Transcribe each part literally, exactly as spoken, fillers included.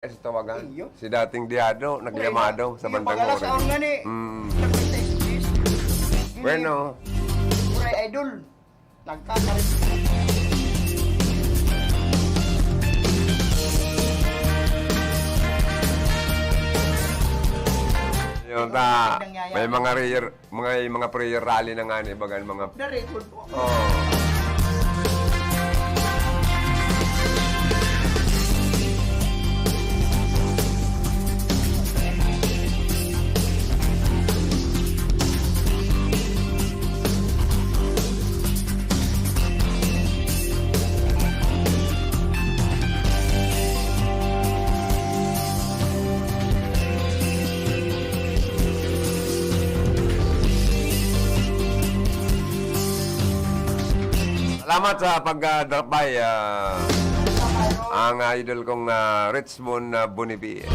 Sa tawagan. Iyo. Si dating Diado, nagliyamado sa bandang Magalas oras. Ang nga ni. Mm. Nagkita-express. Bueno. Uray idol. Nagkakarit. Yun ta. May mga prayer, mga, mga prayer rally na nga ni bagan mga. The record po. Oh. Salamat sa pag-drop by, ah, ang idol kong, ah, Richmond, ah, Bonifacio,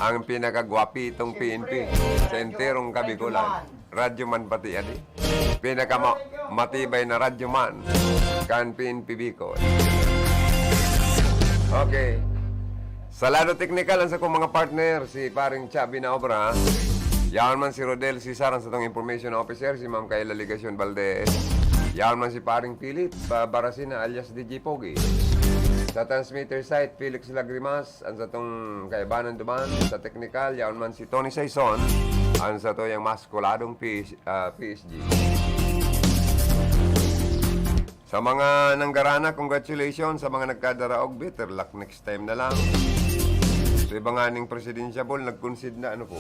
ang pinakagwapitong P N P sa enterong Kabikulan. Radyo man pati adi. Pinaka ma-, matibay na radyo man kan P N P Bicol. Okay. Sa lado teknikal, ang sakong mga partner, si Paring Chubby na obra. Yaon man si Rodel Cesar, ang satong information officer, si Ma'am Kayla Legacion Valdez. Yaon man si Paring Philip, ah, Barasina alias D J Pogi. Sa transmitter site, Felix Lagrimas, ang satong kaibanan duman. Sa teknikal, yaon man si Tony Saison, ang satuyang mas kuladong P S, ah, P S G. Sa mga nanggarana, congratulations. Sa mga nagkadaraog, better luck next time na lang. So, iba nga ning presidentiable, nag-concede na, ano po,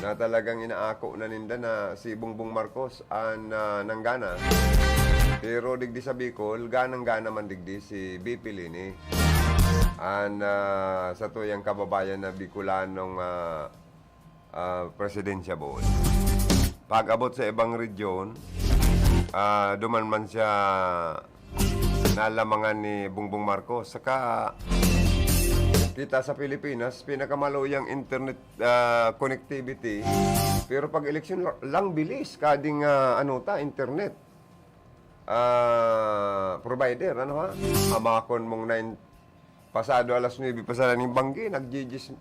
na talagang inaako na ninda na si Bongbong Marcos ang, ah, nanggana. Pero digdi sa Bicol, ganang-gana man digdi si B P Leni. An, ah, satuyang kababayan na Bicolanong, ah, ah, presidentiable. Pag-abot sa ibang region, ah, duman man siya nalamangan ni Bongbong Marcos. Saka, kita sa Pilipinas, pinakamaluyang internet, ah, connectivity. Pero pag eleksyon la-, lang bilis, kading, ah, ano ta, internet, ah, provider, ano ha? Amakon mong nine, pasado alas nuebe pa sana ning banggi, nagjijis-,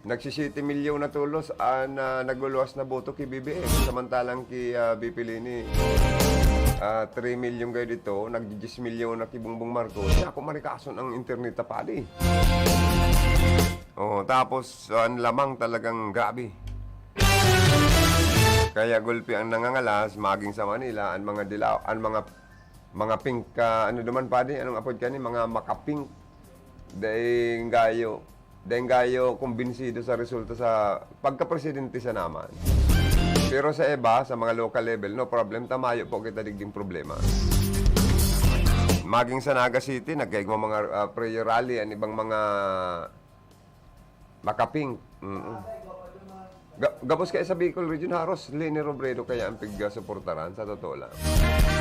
nagsi-siyete milyon na tolos an, ah, nagluluwas na boto ki B B M. Samantalang ki, ah, B P Leni, ah, three milyon kayo dito, nagjijis milyon na ki Bongbong Marcos. Kaya ako marikason ang internet ta, padi. Oh, tapos, so, an lamang talagang grabe. Kaya gulpi ang nangangalas, maging sa Manila, an mga dilaw, an mga, mga pink, ah, ano duman, padi? Anong apod kani? Mga maka-pink. Daing gayo, daing gayo kumbinsido sa resulta sa pagkapresidente sa naman. Pero sa iba, sa mga local level, no problem, tamayo po kita digding problema. Maging sa Naga City, nagkaigwa mga, ah, prayer rally, an ibang mga maka-pink. Mm. Ga-, gabos kaya sa Bicol Region, haros Leni Robredo kaya ang pigsuportaran, sa totoo lang.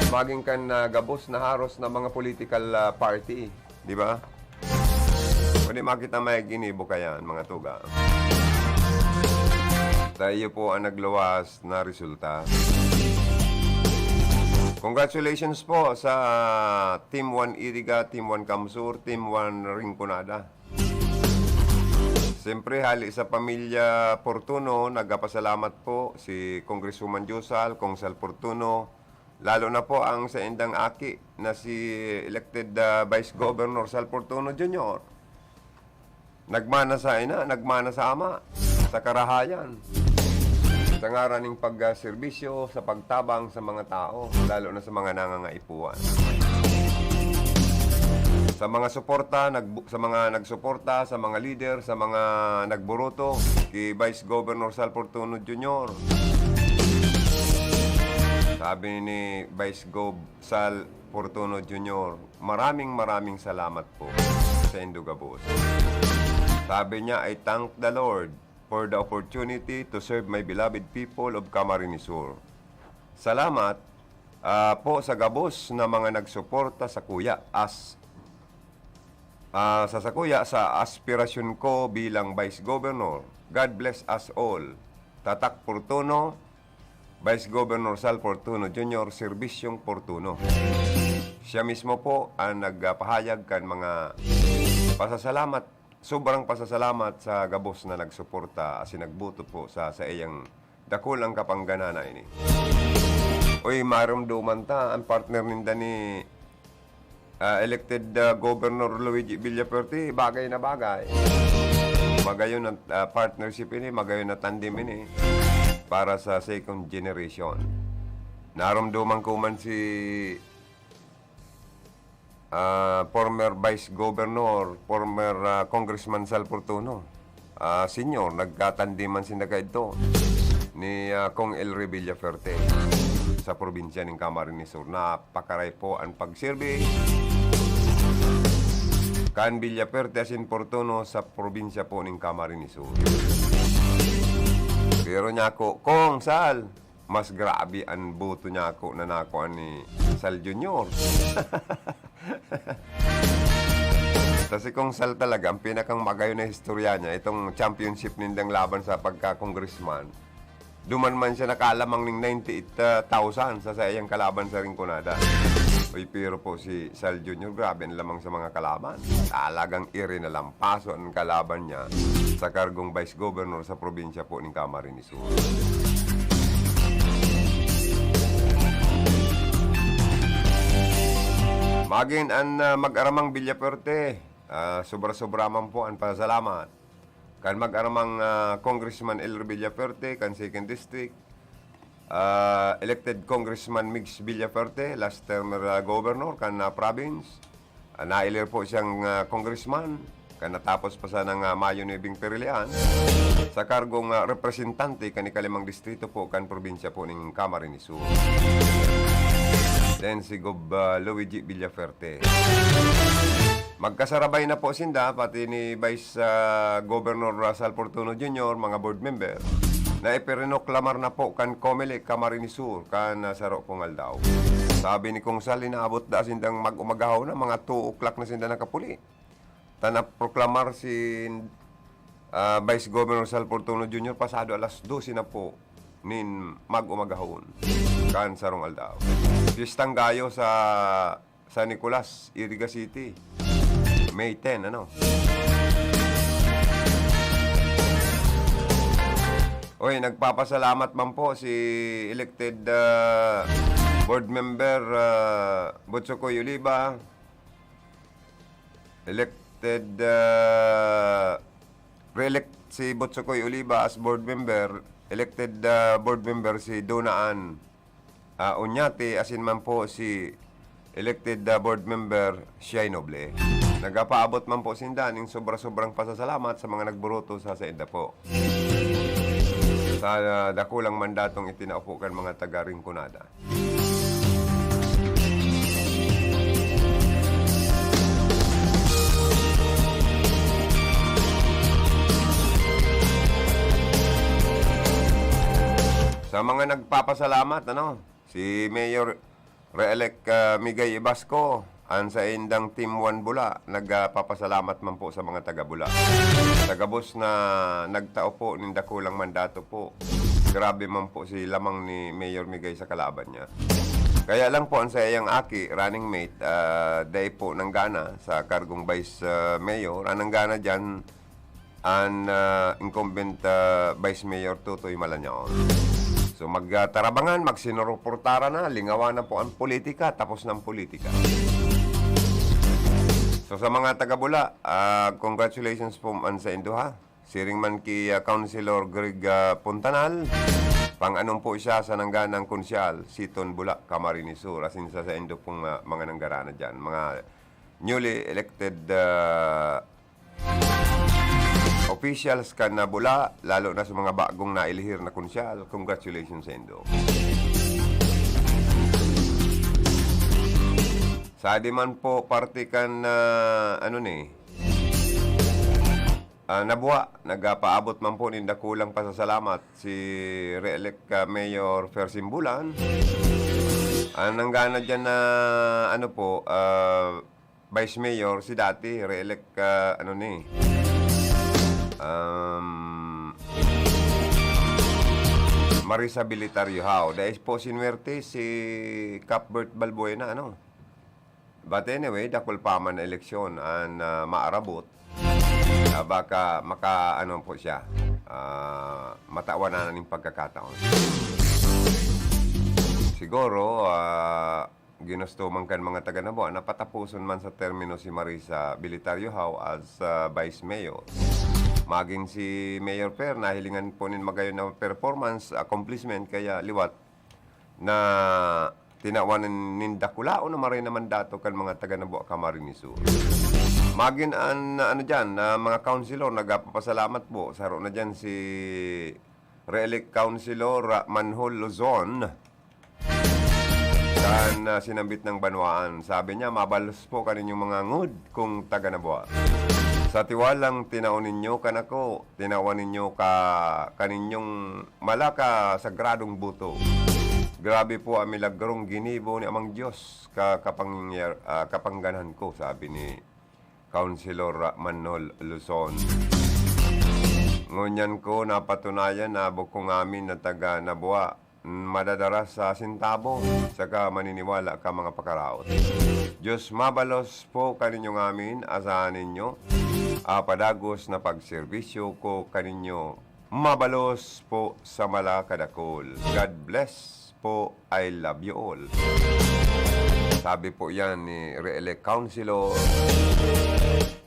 Maging kan, ah, gabos na haros na mga political, ah, party, di ba? Pwede makita may ginibo kaya ang mga tuga. Tayo po ang nagluwas na resulta. Congratulations po sa Team One Iriga, Team One Camsur, Team One Rinconada. Siyempre, hali sa pamilya Fortuno, nagpapasalamat po si Congresswoman Josal, Kong Sal Fortuno, lalo na po ang saindang aki na si elected, ah, Vice Governor Sal Fortuno Junior. Nagmana sa ina, nagmana sa ama, sa karahayan, sa ngaran ning pagserbisyo, sa pagtabang sa mga tao, lalo na sa mga nangangaipuhan. Sa mga suporta, nagbu-, sa mga nagsuporta, sa mga lider, sa mga nagburoto ki Vice Governor Sal Fortuno Junior. Sabi ni Vice Gov Sal Fortuno Junior, "Maraming, maraming salamat po sa indo gabos." Sabi niya, "I thank the Lord for the opportunity to serve my beloved people of Camarines Sur." Salamat, ah, po sa gabos na mga nagsuporta sakuya as, ah, sa sakuya sa aspirasyon ko bilang Vice Governor. God bless us all. Tatak Fortuno, Vice Governor Sal Fortuno Junior, Serbisyong Fortuno. Siya mismo po ang nagpahayag kan mga pasasalamat sobrang pasasalamat sa gabos na nagsuporta asin nagboto po sa saiyang dakulang kapangganahan na ini. Uy, maromdoman ta, ang partner ninda ni, ah, elected, ah, Governor Luigi Villafuerte, bagay na bagay. Magayon na, ah, partnership ini, magayon na tandem ini para sa second generation. Naromdoman ko man si ah, former Vice Governor, former, ah, Congressman Sal Fortuno, ah, Senior, nagkatandiman sinda kaidto ni, ah, Cong El Rey Villafuerte sa probinsya nin Camarines Sur. Napakaray po an pagserbi kan Villafuerte asin Fortuno sa probinsya po nin Camarines Sur. Pero nyako, Cong Sal, mas grabe an boto nyako na nakuha ni Sal Junior. Ta si Cong Sal talaga, ang pinakang magayon na istorya niya, itong championship nindang laban sa pagka-congressman. Duman man siya nakalamang ning ninety-eight thousand sa saiyang kalaban sa Rinconada. Uy, pero po si Sal Junior, grabe ang lamang sa mga kalaban. Talagang irinalampaso ang kalaban niya sa kargong Vice Governor sa probinsya po ning Camarines Sur. Magin an, ah, mag-aramang Villafuerte, ah, sobra-sobra man po an pasalamat kan mag-aramang, ah, Congressman El Villafuerte kan Second District, ah, elected Congressman Migs Villafuerte, last term, ah, governor kan, ah, province. Ah, nailir po siyang, ah, congressman kan natapos pa sanang, ah, Mayo nuebeng perilian sa kargong, ah, representante kan ikalimang distrito po kan probinsya po ning Camarines Sur. Then si Gob, ah, Luigi Villafuerte. Magkasarabay na po sinda, pati ni Vice, ah, Governor Sal Fortuno Junior, mga board member, na ipirinoklamar na po kan Comelec Camarines Sur kan, ah, saro pong aldaw. Sabi ni Cong Sal, inaabot da sindang mag-umagahaw na, mga two o'clock na sinda nakapuli. Ta naproklamar si, ah, Vice Governor Sal Fortuno Junior pasado alas dose na po nin mag-umagahon kan sarong aldaw. Piyestang gayo sa San Nicolas, Iriga City, May ten, ano? Oy, nagpapasalamat man po si elected, ah, board member, ah, Butsukoy Oliva, elected, ah, re-elect si Butsukoy Oliva as board member, elected, ah, board member si Dona Ann, ah, Oñate, asin man po si elected, ah, board member Shai Noble. Nagapaabot man po sinda ning sobra-sobrang pasasalamat sa mga nagburoto sa sainda po sa, ah, dakulang mandatong itinao po kan mga taga Rinconada. Sa mga nagpapasalamat, ano, si Mayor Re-elect, ah, Migay Ibasco, an saindang Team One Bula, nagpapasalamat man po sa mga taga Bula. Sa gabos na nagtao po nin dakulang mandato po, grabe man po si lamang ni Mayor Migay sa kalaban niya. Kaya lang po, an saiyang aki, running mate, ah, dai po nanggana sa kargong Vice, ah, Mayor. An nanggana diyan, an, ah, incumbent, ah, Vice Mayor Totoy Malanyaon. So, mag, ah, tarabangan, magsinuruportara na, lingawan na po ang politika, tapos ng politika. So, sa mga taga Bula, ah, congratulations po man saindo, ha. Siring man ki, ah, Councilor Greg, ah, Puntanal, pang-anom po siya sa nangganang konsyal, Siton, Bula, Camarines Sur, asin sa saindo pong, ah, mga nanggarana diyan, mga newly elected, ah, officials kan na Bula, lalo na sa mga bagong nailihir na konsyal. Congratulations saindo. Sa di man po parte kan, ah, ano ni, ah, Nabua, nagpaabot man po nin dakulang pasasalamat si re-elect, ah, Mayor Fersin Bulan. Ang nanggana diyan na, ano po, ah, Vice Mayor, si dati, re-elect, ah, ano ni, um, Marisa Bilitar Yuhao. Dai po sinuwerte si Cuthbert Balbuena, ano? But anyway, dakul pa man na eleksyon an, ah, maarabot. Ah, baka maka-, ano po siya, ah, matawan na nin pagkakataon. Siguro, ah, ginusto man kan mga taga Nabua na pataposon man sa termino si Marisa Bilitariohao as, ah, Vice Mayor. Magin si Mayor Per, nahilingan po nin magayon na performance, accomplishment, kaya liwat na tinawan nin dakulaon na maray na mandato kan mga taga Nabua, Camarines Sur. Magin an, ano diyan, na mga councilor, nagpapasalamat po. Saro na diyan si Re-elect Councilor, ah, Manhol Luzon, kan, ah, sinambit ng banwaan. Sabi niya, "Mabalos po kaninyong mga ngod kung taga Nabua. Sa tiwalang tinaw ninyo kan ako, tinawan ninyo ka kaninyong malaka sagradong boto. Grabe po ang milagrong ginibo ni Amang Diyos ka kapangyar-, ah, kapangganahan ko," sabi ni Councilor Manhol Luzon. Ngunyan ko napatunayan na bukong amin na taga Nabua, mm, madadara sa sintabo, saka maniniwala ka mga pakaraot. Diyos mabalos po kaninyo ngamin, asahan ninyo, ah, padagos na pagserbisyo ko kaninyo, mabalos po sa malakadakol. God bless po, I love you all. Sabi po yan ni Re-elect Councilor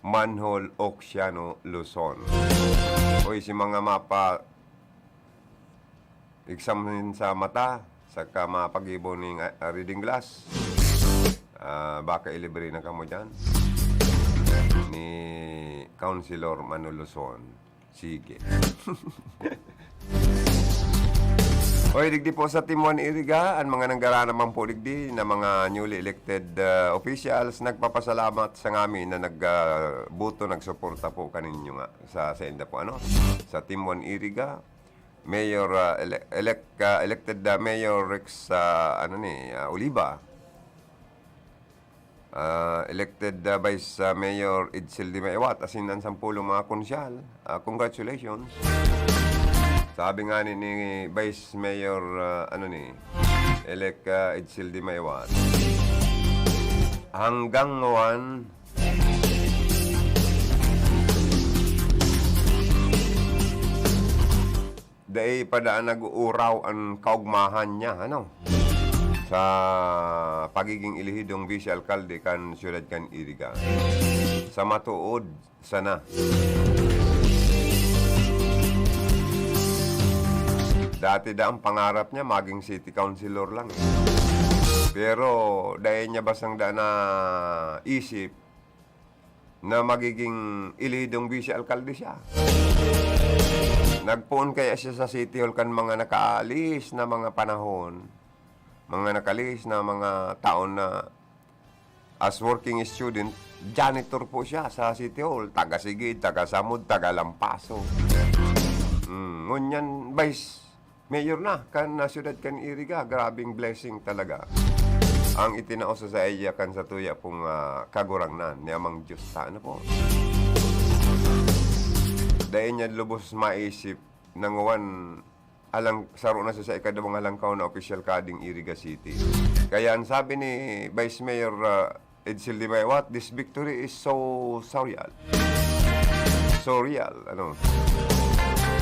Manhol Oxiano Luzon. Hoy, si mga mapa-examine sa mata, saka mapag-ibo ning, ah, reading glass, ah, baka ilibre na kamo dyan ni Councilor Manhol Luzon. Sige. Oy, digdi po sa Team One Iriga, ang mga nanggara naman po digdi na mga newly elected, ah, officials, nagpapasalamat sa ngamin na nag, ah, boto, nagsuporta po kaninyo nga sa, sa inda po, ano, sa Team One Iriga, Mayor, ah, ele-, elect, ah, elected, ah, Mayor Rex, ah, ano ni, ah, Oliva. Ah, elected, ah, Vice, ah, Mayor Edsel de Maywat, asin an sampolong mga konsyal. Ah, congratulations. Sabi nga ni, ni Vice Mayor, ah, ano ni, Elect, ah, Edsel de Maywat, hanggang ngawan, dai pa daan nag-uuraw an kaogmahan niya, ano, sa pagiging elehidong vice alkalde kan siyudad kan Iriga. Sa matuod sana, dati da ang pangarap niya maging city councilor lang, eh. Pero dai niya bastang da naisip na magiging elehidong vice alkalde siya. Nagpoon kaya siya sa City Hall kan mga nakaalis na mga panahon, mga nakaalis na mga taon na as working student, janitor po siya sa City Hall, taga Sigid, taga Samud, taga Lampaso. Mm, ngunyan, vice mayor na kan, ah, siyudad kan Iriga. Grabeng blessing talaga ang itinao sa saiya kan satuya pong, ah, Kagurangnan ni Amang Diyos ta, ano po. Dai niya lubos maisip na ngawan alang, saro na siya sa ikadawang halangkaw na opisyal kading Iriga City. Kaya ang sabi ni Vice Mayor, ah, Edsel de Maywat, "This victory is so surreal." So real, ano?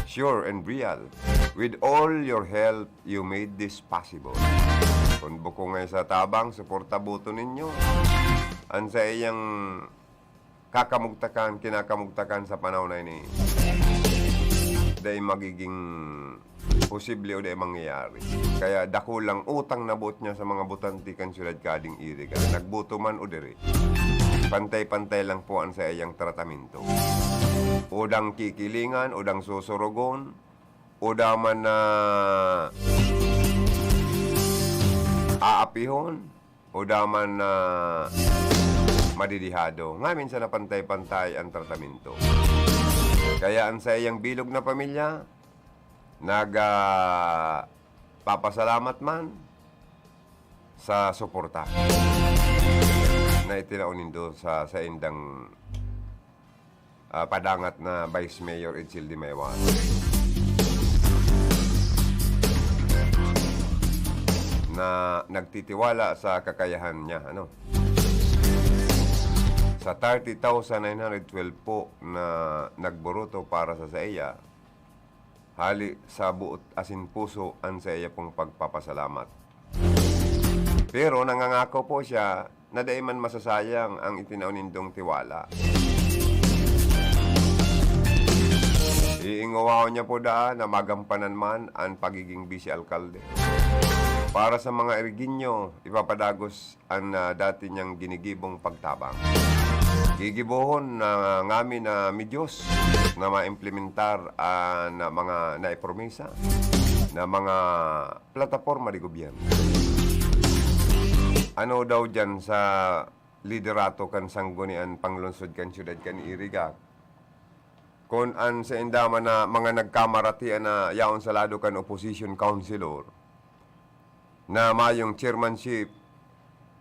Sure and real. With all your help, you made this possible. Kun bukong ngaya sa tabang, suporta, boto ninyo, an saiyang kakamugtakan, kinakamugtakan sa panahon na ini, dai magiging posible o dai mangyayari. Kaya dakulang utang na boot niya sa mga botante kan siyudad kading Iriga, nagboto man o diri. Pantay-pantay lang po an saiyang tratamento. Udang kikilingan, udang susurugon, uda man na aapihon, uda man na madidihado. Ngamin sana pantay-pantay an tratamento. Kaya an saiyang bilog na pamilya, nag, ah, papasalamat man sa suporta na itinao nindo sa saindang, ah, padangat na Vice Mayor Edsel de Maywat, na nagtitiwala sa kakayahan niya, ano? Sa thirty thousand nine hundred twelve po na nagboruto para sa saiya, hali sa buot asin puso an saiya pong pagpapasalamat. Pero nangangako po siya na dai man masasayang ang itinao nindong tiwala. Iingowahon niya po daa na magampanan man an pagiging bise alkalde. Para sa mga Irigeño, ipapadagos an, ah, dati niyang ginigibong pagtabang. Gigibohon na ngamin na medyos na maimplementar an mga naipromisa na mga plataporma de gobyerno. Ano daw diyan sa liderato kan Sangguniang Panglungsod kan Siyudad kan Iriga? Kun an sainda man na mga nagkamaratian na yaon sa lado kan opposition councilor, na mayong chairmanship,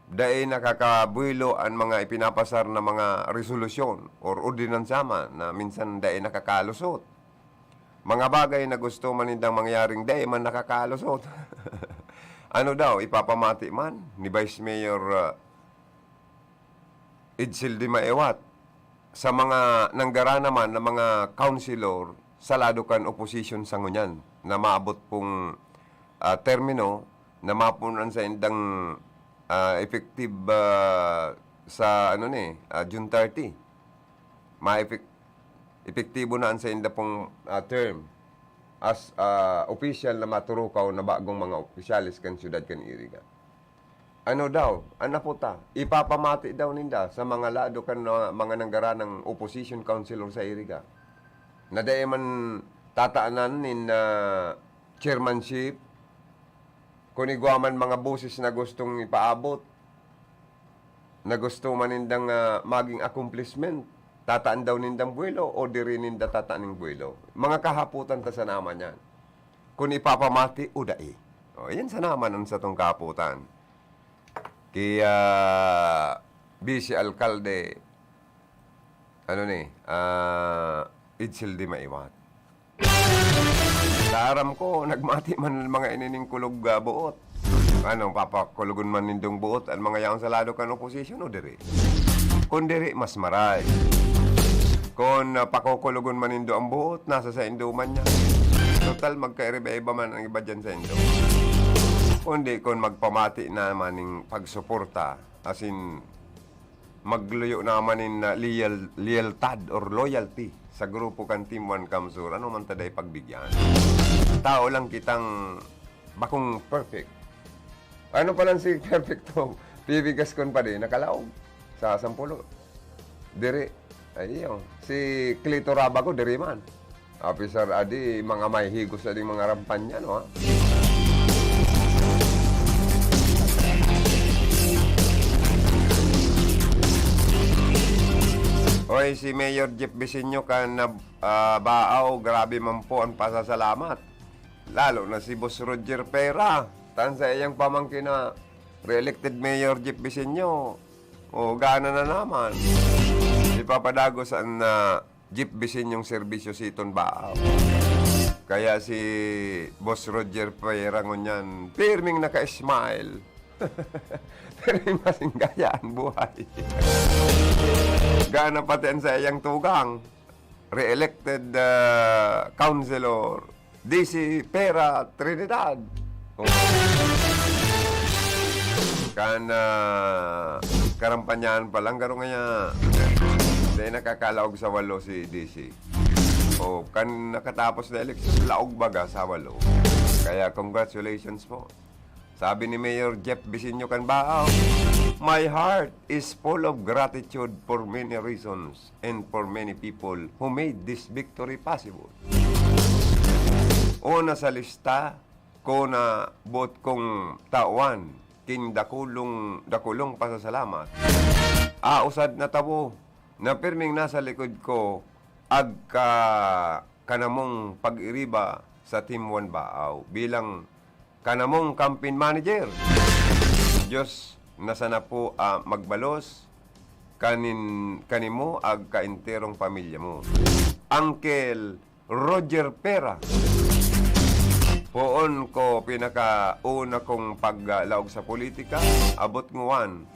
dai nakakabuelo an mga ipinapasar na mga resolusyon or ordinansa man na minsan dai nakakalusot. Mga bagay na gusto man nindang mangyaring dai man nakakalusot. Ano daw, ipapamati man ni Vice Mayor, ah, Edsel de Maewat sa mga nanggara naman na mga councilor sa lado kan opposition sa ngunyan na maabot pong, ah, termino na mapunan sa indang, ah, effective, ah, sa ano ni, ah, June thirty. Ma-effect-, epektibo na an sainda pong, ah, term as, ah, opisyal na maturukaw na bagong mga opisyales kan siyudad kan Iriga. Ano daw, an naputa, ipapamati daw ninda sa mga lado kan mga, mga nanggaranang opposition councilor sa Iriga, na dai man tatanan nin, ah, chairmanship, kun igwa man mga boses na gustong ipaabot, na gusto man nindang, ah, maging accomplishment, tataan daw nindang buwelo o diri ninda tataan ning buwelo. Mga kahapotan ta sana man yan. Kun ipapamati o dai. O, yan sana man an satong kahapotan. Kaya, Vice Alkalde, ano ni, ah, Edsel de Maewat. Sa aram ko, nagmati man an mga ini ning kulog, ah, buot. Ano, papakulogon man nindong buot an mga yaon sa lado kan oposisyon o diri? Kun diri, mas maray. Kun, ah, pakukulogon man nindo an buot, nasa saindo man yan. Total, magkaiba-iba man an iba diyan saindo. Kundi kun magpamati naman ning pagsuporta, as in, magluyo naman nin, ah, leal-, lealtad or loyalty sa grupo kan Team One Kamsur, ano man ta dai pagbigyan. Tao lang kitang bakong perfect. Ano pa lang si perfecto? Pibigas kon pa di, nakalaog sa sampulo. Diri, ay, iyo. Si Clito Rabago, diri man. Officer adi, mga may higos na ding mga rampanyan, no, ha? Oy, si Mayor Jeff Bisinyo kan, ah, Baaw, grabe man po ang pasasalamat. Lalo na si Boss Roger Pera, tan sa iyang pamangkin na re-elected Mayor Jeff Bisinyo. O, gana na naman. Ipapadagos an, ah, Jeff Bisinyong serbisyo siton Baaw. Kaya si Boss Roger Pera ngunyan, pirming naka-smile. Pirming masinggaya an buhay. Gana pati an saiyang tugang, re-elected, ah, councilor, D C Pera Trinidad. Oh. Kan, ah, Karampanyahan pa lang, garo ngaya, dai nakakalaog sa walo si D C. Oh, kan nakatapos na eleksyon, laog baga sa walo. Kaya congratulations po. Sabi ni Mayor Jeff Bisinyo kan Baaw, "My heart is full of gratitude for many reasons and for many people who made this victory possible." Una sa lista, ko na boot kong tawan king dakulong, dakulong pasasalamat. Ausad na tawo na pirming nasa likod ko agka kanamong pag-iriba sa Team One Baaw bilang kanamong campaign manager. Diyos na sana po, ah, magbalos kanin-, kanimo agka enterong pamilya mo. Uncle Roger Pera. Poon ko pinakauna kong paglaog sa politika, abot nguan,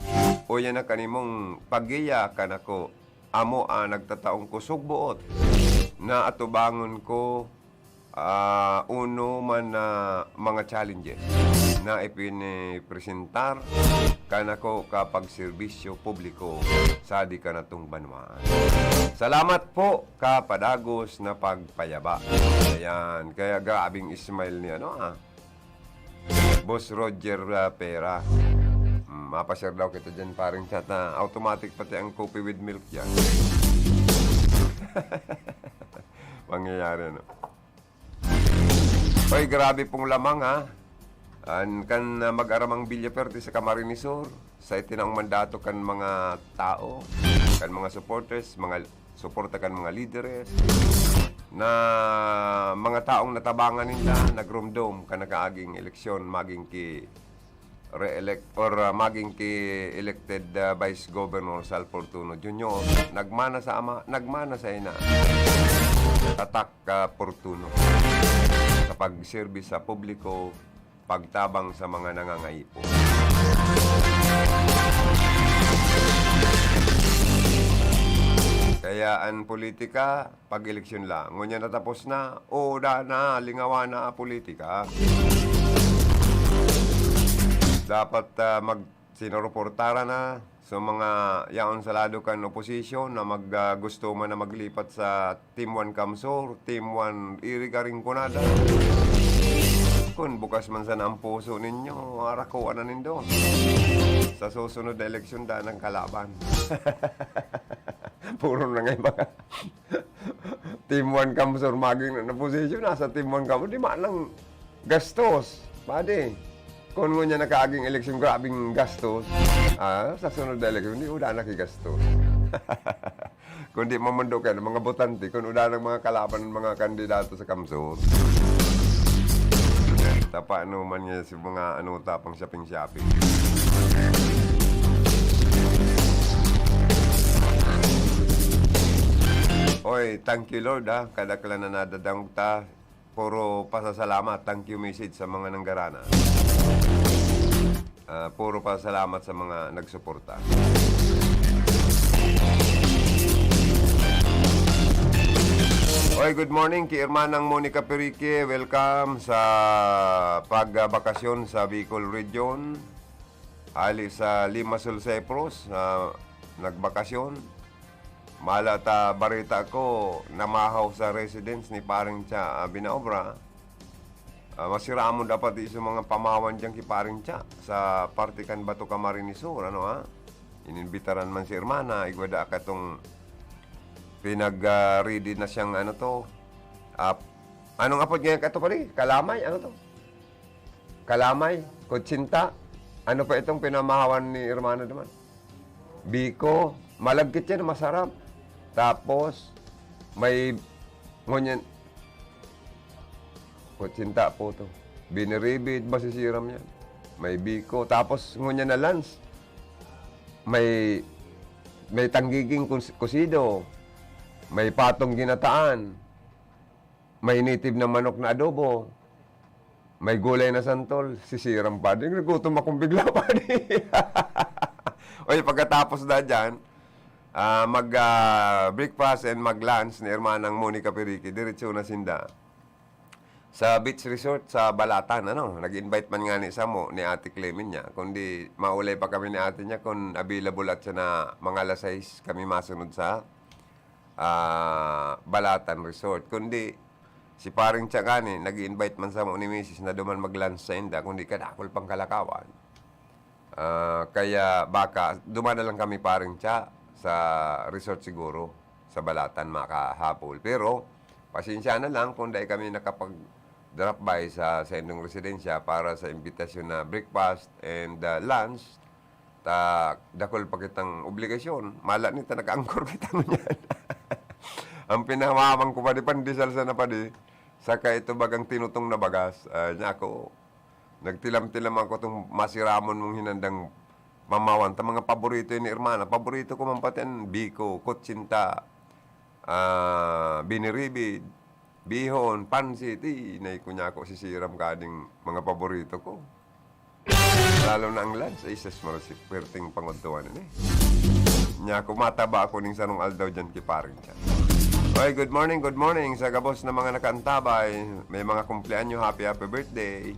Uya na kanimong pagiya kan ako, amo an nagtataong kusog boot na atubangon ko, ah, uno man na mga challenges na ipinipresentar kan ako ka pagserbisyo publiko sa di kanatong banwaan. Salamat po, kapadagos na pagpayaba. Ayan, kaya grabing smile ni ano, ah, Boss Roger, ah, Pera. Mm, mapashare daw kita dyan, paring chat, ah. Automatic pati ang coffee with milk dyan. Mangyayari, no? Oy, grabe pong lamang, ha? An, kan, ah, mag-aramang Villaperte sa Camarines Sur, sa itinaong mandato kan mga tao, kan mga supporters, mga suporta kan mga lideres, na mga taong natabangan ninda, nagromdom kan nakaaging eleksyon, maging ki re-elect or, ah, maging ki elected, ah, Vice Governor Sal Fortuno Junior, nagmana sa ama, nagmana sa ina. Tatak ka Fortuno sa pagserbi sa publiko, pagtabang sa mga nangangaipo. Kaya an politika, pag-eleksyon lang. Ngunyan natapos na, o, da na, lingawa na politika. Dapat, ah, mag-, sinuruportara na. So, mga yaon sa lado kan oposisyon na mag, ah, gusto man na maglipat sa Team One Kamsur, Team One Iriga Rinconada. Kun bukas man sana ang puso ninyo, arakuan na nindo. Sa susunod na eleksyon, daan ang kalaban. Puro na nga yung mga Team One Kamsur, maging na, na posisyon, nasa Team One Kamsur, di man lang gastos, padi. Kung ngunyan nakaaging eleksyon, grabing gastos. Ah, sa sunod na eleksyon, di uda na kigastos. Kung di mamundo kayo ng mga botante, kung uda ng mga kalaban ng mga kandidato sa Kamsur. Tapa naman nga si mga ano, tapang shopping-shopping. Oy, thank you, Lord, ah. Kadaklan na nadadangog ta. Puro pasasalamat, thank you message sa mga nanggarana. Ah, puro pasasalamat sa mga nagsuporta. Oy, good morning ki Hermanang Monica Perique. Welcome sa pagbakasyon sa Bicol Region. Hali sa Limassol, Cyprus, ah, nagbakasyon. Mala ta, bareta ko, namahaw sa residence ni Paring Cha, ah, Binaobra. Ah, masiramon dapat di sa mga pamahawan diyan ki Paring Cha, sa parte kan Bato Camarines Sur, ano, ha? Inimbitaran man si Hermana, igwa da katong pinag, ah, ready na siyang, ano to, ah, anong apod ngayon kato, pare? Kalamay? Ano to? Kalamay, kutsinta. Ano pa itong pinamahawan ni Hermana naman? Biko, malagkit yan, masarap. Tapos, may ngunyan, kutsinta po to. Biniribid, masisiram yan. May biko. Tapos, ngunyan na lance. May, may tanggiging kus-, kusido. May patong ginataan. May native na manok na adobo. May gulay na santol. Sisiram, padi. Nagutom akong bigla, padi. Oy, pagkatapos na dyan, ah, mag, ah, breakfast and mag-lunch ni Hermanang Monica Perique. Diretso na sinda sa beach resort sa Balatan, ano. Nag-invite man nga ni samo ni Ate Clemen niya. Kundi maulay pa kami ni ate niya kung available at siya na mga alas sais kami masunod sa, ah, Balatan Resort. Kundi si Paring Tiya gani, nag-i-invite man samo ni misis na duman mag-lunch sa inda, kundi kadakol pang kalakawan. Ah, kaya baka duman na lang kami, Paring Tiya, sa resort siguro, sa Balatan, makahapol. Pero, pasensya na lang kung dai kami nakapag-drop by sa, sa indong residensya para sa imbitasyon na breakfast and, ah, lunch. Ta, dakul pa kitang obligasyon. Mala nita, nakaangkor kita ngunyan. Ang pinamamang ko pa di pandesal sana pa di, saka ito bagang tinutong na bagas. Ah, niya ako, nagtilam-tilam ako tong masiramon mong hinandang mamawan. Ta mga paborito yun ni Hermana. Paborito ko man pati ang biko, kutsinta, ah, biniribid, bihon, pansit. Inay ko niya ako sisiram kading mga paborito ko. Lalo na ang lunch, ay, sus, marasi, perting pangudtuan ini. Nya, kumataba ako ning sarong aldaw dyan ki Paring Chan. Oy, good morning, good morning sa gabos na mga nakaantabay. May mga kumpleanyo, happy, happy birthday.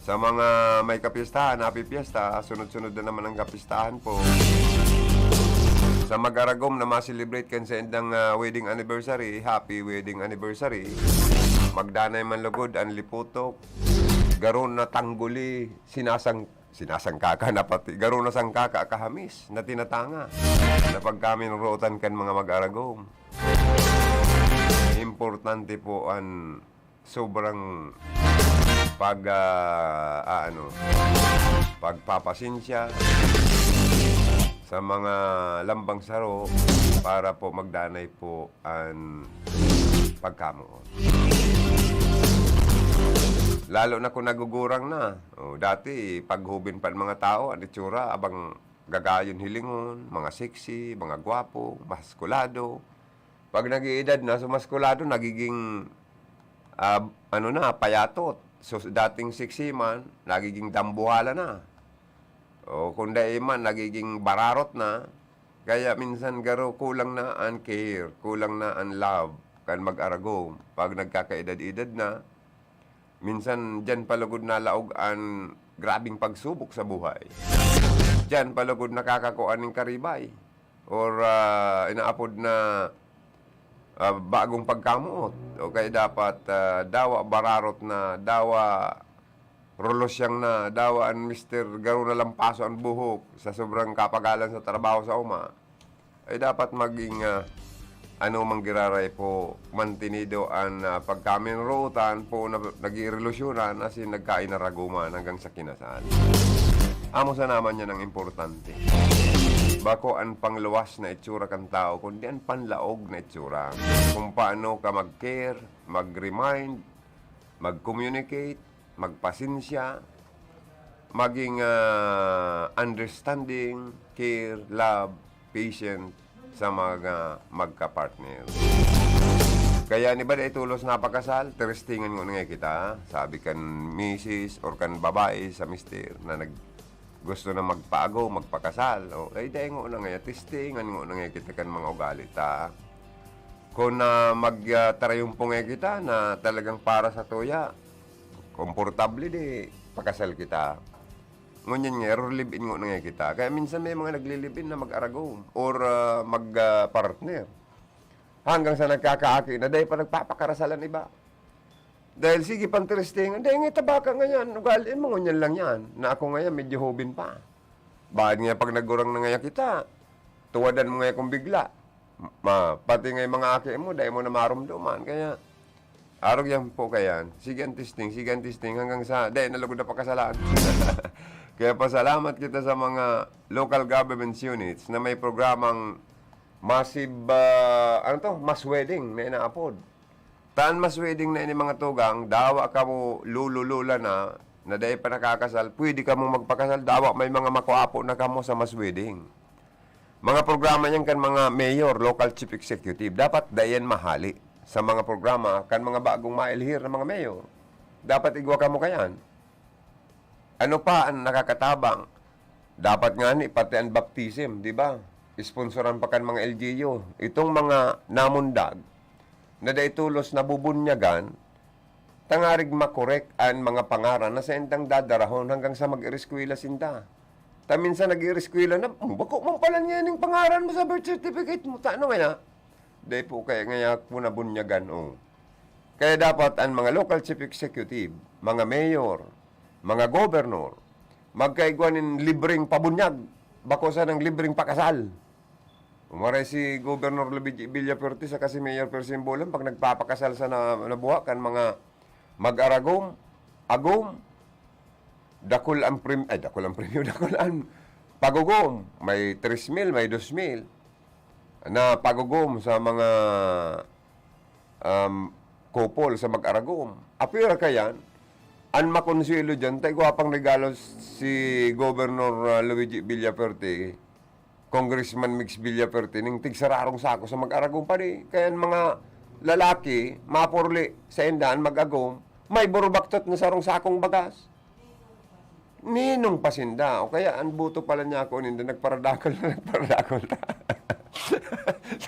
Sa mga may kapistahan, happy fiesta. Sunod-sunod na naman ang kapistahan po. Sa mag-aragom na ma-celebrate kan sa indang, ah, wedding anniversary, happy wedding anniversary. Magdanay man lugod an liputok. Garo na tangguli, sinasang-, sinasangkaka na pati. Garo na sangkaka kahamis na tinatanga na pagkaminurutan kan mga mag-aragom. Importante po an sobrang pag, ah, ah, ano, pagpapasensya sa mga lambang saro para po magdanay po an pagkamoot. Lalo na kung nagugurang na. O, dati, paghubin pa ang mga tao, ang itsura, abang gagayon hilingon, mga sexy, mga gwapo, maskulado. Pag nag-iidad na, so maskulado, nagiging, ah, ano na, payatot. So, dating sexy man, nagiging dambuhala na. O kung dai man, nagiging bararot na. Kaya minsan garo kulang na an care, kulang na an love kan mag-aragom. Pag nagkakaedad-edad na, minsan diyan pa lugod nalaog an grabeng pagsubok sa buhay. Diyan pa lugod nakakakua nin karibay or, ah, inaapod na, ah, bagong pagkamoot. O kaya dapat, ah, dawa bararot na, dawa rolosyang na, dawa an mister garo na lampaso an buhok sa sobrang kapagalan sa trabaho sa uma. Ay dapat maging, ah, ano mang giraray po, mantenido an, ah, pagkaminurutan po na nag-irelusyonan asin nagkainaraguman hanggang sa kinasal. Amo sana man yan ang importante. Bako an pangluwas na itsura kan tao, kundi an panlaog na itsura. Kung paano ka mag-care, mag-remind, mag-communicate, magpasensya, maging, ah, understanding, care, love, patient sa mga magka-partner. Kaya an iba dai tolos napakasal, tiristingan ngona ngaya kita, sabi kan misis or kan babae sa mister na nag-, gusto na magpaagom, magpakasal. O, ay, dai ngona ngaya, testingan ngona ngaya kita kan mga ugali ta. Kun, ah, mag, ah, tarayumpo ngaya kita na talagang para sa tuya, komportable, di pakasal kita. Ngunyan nga, iro-live-in ngona ngaya kita. Kaya minsan may mga nagle-live-in na mag-aragom or, ah, mag, ah, partner. Hanggang sa nagkakaaki na, dai pa nagpapakarasal an iba. Dahil sige pang tiristingan, dai ngaya ta baka ngayan, ugali mo, ngunyan lang yan, na ako ngayan, medyo hoben pa. Bakit nga pag nagurang na ngaya kita, tuwadan mo ngaya kung bigla. Ma, pati nga yung mga aki mo, dai mo na marumduman. Kaya, arog yan po kayan. Sige ang testing, sige ang testing, hanggang sa, dai, nalugod na pakasalan. Kaya pasalamat kita sa mga local government units na may programang massive, ah, ano to, mass wedding na inaapod. Ta an mass wedding na ini, mga tugang, dawa kamo lolo-lola na, na dai pa nakakasal, pwede kamong magpakasal, dawa may mga makwapo na kamo sa mass wedding. Mga programa yan kan mga mayor, local chief executive. Dapat dai yan mahali sa mga programa kan mga bagong maelhir na mga mayor. Dapat igwa kamo kayan. Ano pa an nakakatabang? Dapat ngani pati an baptism, di ba? Sponsoran pa kan mga L G U. Itong mga namundag na dai tolos nabubunyagan, tangarig makorek an mga pangaran na saindang dadarahon hanggang sa mag-ireskwela sinda. Ta minsan nag-ireskwela na, "Hmm, bako man pala niya ning pangaran mo sa birth certificate mo." Ta ano kaya? Dai po kaya ngaya po nabunyagan, oh. Kaya dapat an mga local chief executive, mga mayor, mga governor, magkaigwa nin libreng pabunyag, bako sanang libreng pakasal. Umaray si Governor Luigi Villafuerte saka si Mayor Percy Embulan pag nagpapakasal sa na, nabuha kan mga mag-aragom, agom, dakul ang prem-, ay, dakul ang premyo, dakul ang pagugom. May tres mil, may dos mil na pagugom sa mga, um, couple sa mag-aragom. Apira kayan, an makonsuelo diyan, ta igwa pang regalo si Governor, uh, Luigi Villafuerte, Congressman Migs Villafuerte, ning tigsararong sako sa mag-aragom pa di. Kaya an mga lalaki, mapurli sa inda an mag-agom, may burubaktot na sarong sakong bagas. Ninong pa sinda, o kaya an boto pala niya ako ninda, nagparadakol na nagparadakol ta.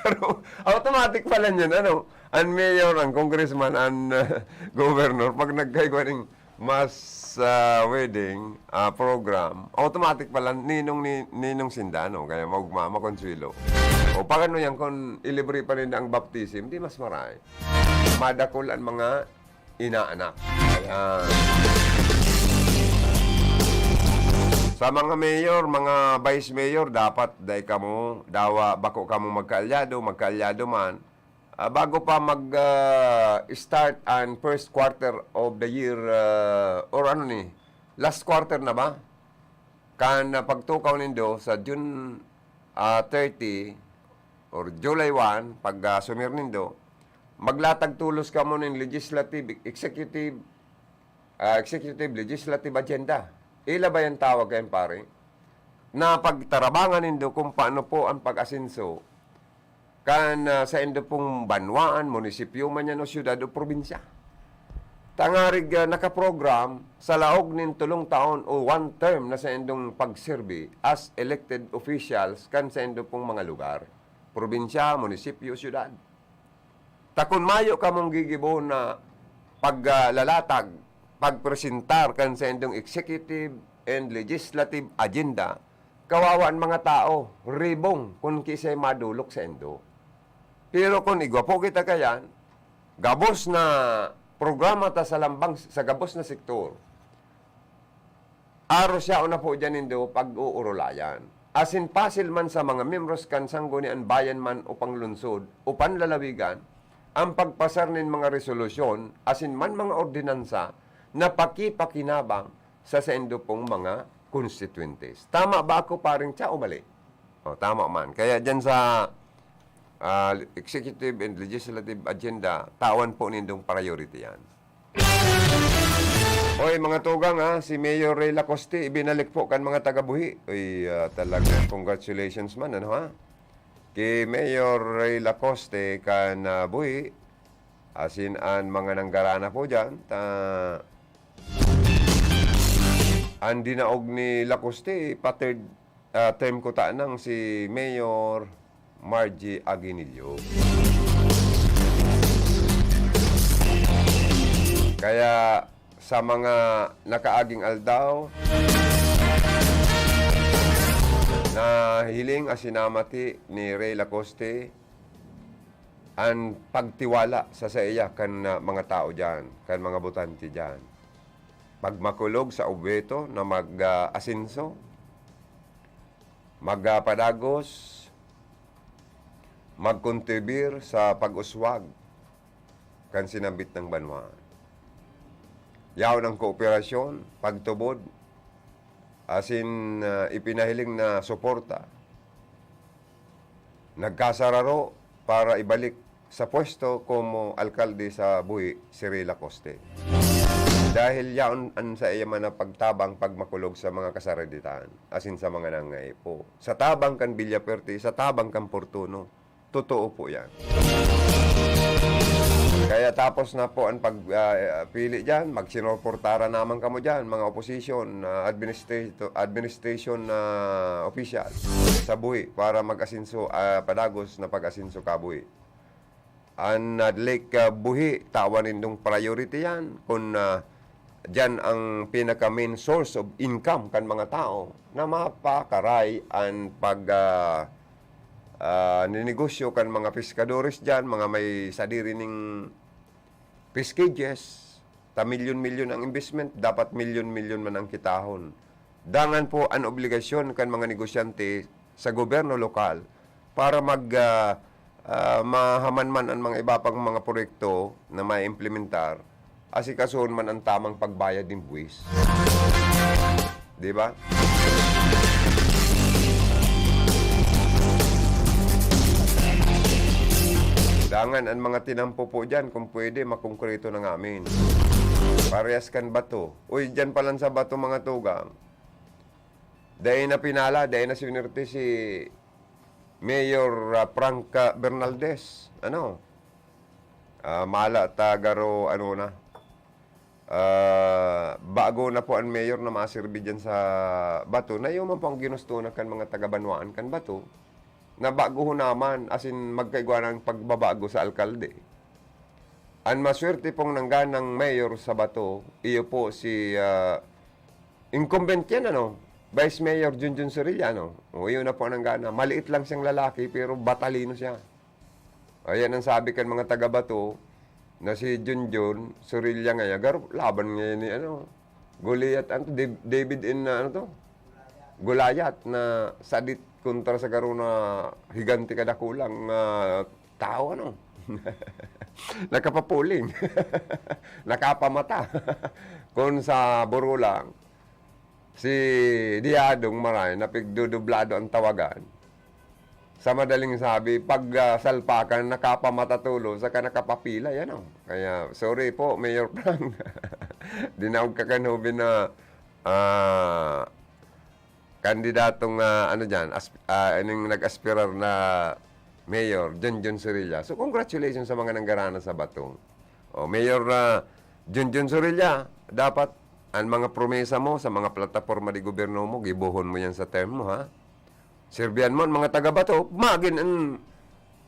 Pero automatic pala niyan, ano, an mayor, an congressman, an, ah, governor, pag nagkaigwa ning mass, ah, wedding, ah, program, automatic pala ninong ni, ninong sinda, no? Kaya maugma, makonsuelo. O pag ano yan, kung ilibre pa ninda ang baptism, di mas maray. Madakol ang mga inaanak. Ayan. Sa mga mayor, mga vice mayor, dapat dai kamo, dawa, bako kamo magkaalyado, magkaalyado man. Ah, bago pa mag, ah, start ang first quarter of the year, ah, or ano ni, last quarter na ba? Kan, ah, pagtukaw nindo sa June, ah, thirty or July one, pag, ah, sumir nindo, maglatag tolos kamo nin legislative, executive, ah, executive, legislative agenda. Ila ba yan tawag kayan, pare? Na pagtarabangan nindo kung paano po ang pag-asenso kan, ah, saindo pong banwaan, munisipyo man yan o siyudad o probinsya. Tangarig, ah, nakaprogram sa laog nin tolong taon o one term na saindong pagserbi as elected officials kan saindo pong mga lugar, probinsya, munisipyo, siyudad. Ta kun mayo kamong gigibo na pag, ah, lalatag, pagpresentar kan saindong executive and legislative agenda, kawawa an mga tao, ribong kun kiisay madolok saindo. Pero kun igwa po kita kayan, gabos na programa ta sa lambang, sa gabos na sektor, aros yaon na po diyan nindo pag-uurulayan. Asin pasil man sa mga miyembros kan Sangguniang Bayan man o panglungsod o panlalawigan, ang pagpasar nin mga resolusyon asin man mga ordinansa na pakipakinabang sa saindo pong mga konstituyentes. Tama ba ako, paring Cha, o mali? O, tama man. Kaya diyan sa, ah, executive and legislative agenda, tawan po nindong priority yan. Oy, mga tugang, ha, si Mayor Ray Lacoste, ibinalik po kan mga taga-Buhi. Uy, ah, talaga, congratulations man, ano, ha? Ki Mayor Ray Lacoste kan, ah, Buhi, asin an mga nanggarana po diyan, ta-, an dinaog ni Lacoste, pa-third, ah, term ko tanang si Mayor Margie Aguinillo. Kaya sa mga nakaaging aldaw, nahiling asin namati ni Ray Lacoste an pagtiwala sa saiya kan, ah, mga tao diyan, kan mga botante diyan. Pagmakulog sa obheto na mag, ah, asenso, magpadagos, magkontribir sa pag-uswag kan sinambit na banwaan. Yaon ang kooperasyon, pagtubod, asin, ah, ipinahiling na suporta. Nagkasararo para ibalik sa pwesto komo alkalde sa Buhi si Ray Lacoste. Dahil yaon an saiya man na pagtabang pagmakulog sa mga kasaraditan, asin sa mga nangaipo. Sa tabang kan Villafuerte, sa tabang kan Fortuno. Totoo po yan. Kaya tapos na po ang pag, ah, pili dyan, magsinorportara naman kamo dyan, mga opposition, ah, administrato-, administration, ah, official sa Buhi para mag-asenso, ah, padagos na pag-asenso ka Buhi. An, ah, Lake, ah, Buhi, tawan nindong priority yan. Kung, ah, diyan ang pinaka main source of income kan mga tao na mapakaray an pag, ah, ah, ninegosyo kan mga pescadores diyan, mga may sadiri ning fish cages, ta milyon-milyon ang investment, dapat milyon-milyon man ang kitahon. Dangan po an obligasyon kan mga negosyante sa gobyerno lokal para mag, ah, ah, mahaman man an mga iba pang mga proyekto na maimplementar, asikasuhon man an tamang pagbayad nin buwis. Di ba? Dangan an mga tinampo po diyan, kung pwede, makongkreto na ngamin. Parehas kan bato. Uy, diyan pa lang sa bato, mga tugang. Dai na pinala, dai na swinerte si Mayor, ah, Frank, ah, Bernaldez. Ano? Ah, mala ta garo, ano na. Ah, bago na po an mayor na maserbi diyan sa Bato, na iyo man po ang ginusto na kan mga taga-banwaan kan Bato, na baguhon naman, as in, magkaigwa ng pagbabago sa alkalde. An maswerte pong nangganang mayor sa Bato, iyo po si, ah, incumbent yan, ano, Vice Mayor Junjun Sorilla, ano. O, iyo na po ang nanggana. Maliit lang siyang lalaki, pero batalino siya. Ayan ang sabi kan mga taga-Bato, na si Junjun Sorilla ngayon, garo-, laban ngayon ni, ano, Goliath, ano to, Dav-, David in, ah, ano to? Goliath na sadit kontra sa garo na higante kadakulang, ah, tao, ano? Nakapapuling. Nakapamata. Kung sa Boro lang, si Diadong maray, napigdudublado ang tawagan. Sa madaling sabi, pag, ah, salpakan, nakapamata tulo, saka nakapapilay, ano? Kaya, sorry po, Mayor Frank. Dinaog ka kan hoben na, ah, kandidatong, ah, ano diyan, asp-, ah, ining nag-aspirar na mayor, Junjun Sorilla. So, congratulations sa mga nanggarana sa Bato. O, Mayor, ah, Junjun Sorilla, dapat ang mga promesa mo sa mga plataporma de gobyerno mo, gibohon mo yan sa term mo, ha? Sirbihan mo ang mga taga-Bato, magin ang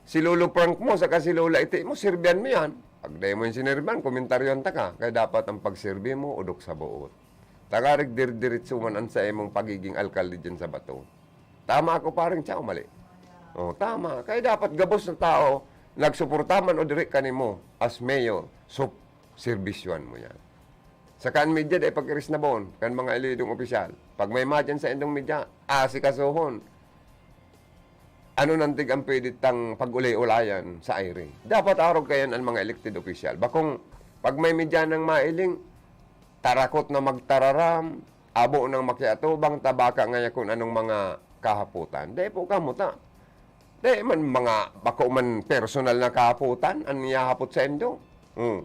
si Lolo Frank mo, saka si Lola Iti mo, sirbihan mo yan. Pag dai mo yung sinirbihan, komentaryohan ta ka. Kaya dapat ang pagsirbi mo, udok sa boot. Tangarig dir-diritso man ang sa imong pagiging alkalde dyan sa Bato. Tama ako, paring Chow, mali? Oh, tama. Kaya dapat gabos na tao, nagsuporta man o diri kanimo, as mayor, sup-, serbisyohan mo yan. Saka an media, dai pag-irisnabon kan mga elidong opisyal. Pag may madyan sa indong media, asikasuhon. Ano nantig ang pwede tang pag-ulay-ulayan sa aire? Dapat arog kayan an mga elected official. Bakong pag may media nang mailing, tarakot na magtararam, abo nang makiatubang, tabaka ngaya kun anong mga kahapotan. Dai po kamo ta. Dai man mga, bako man personal na kahapotan, an niyahapot sa indo. Hmm.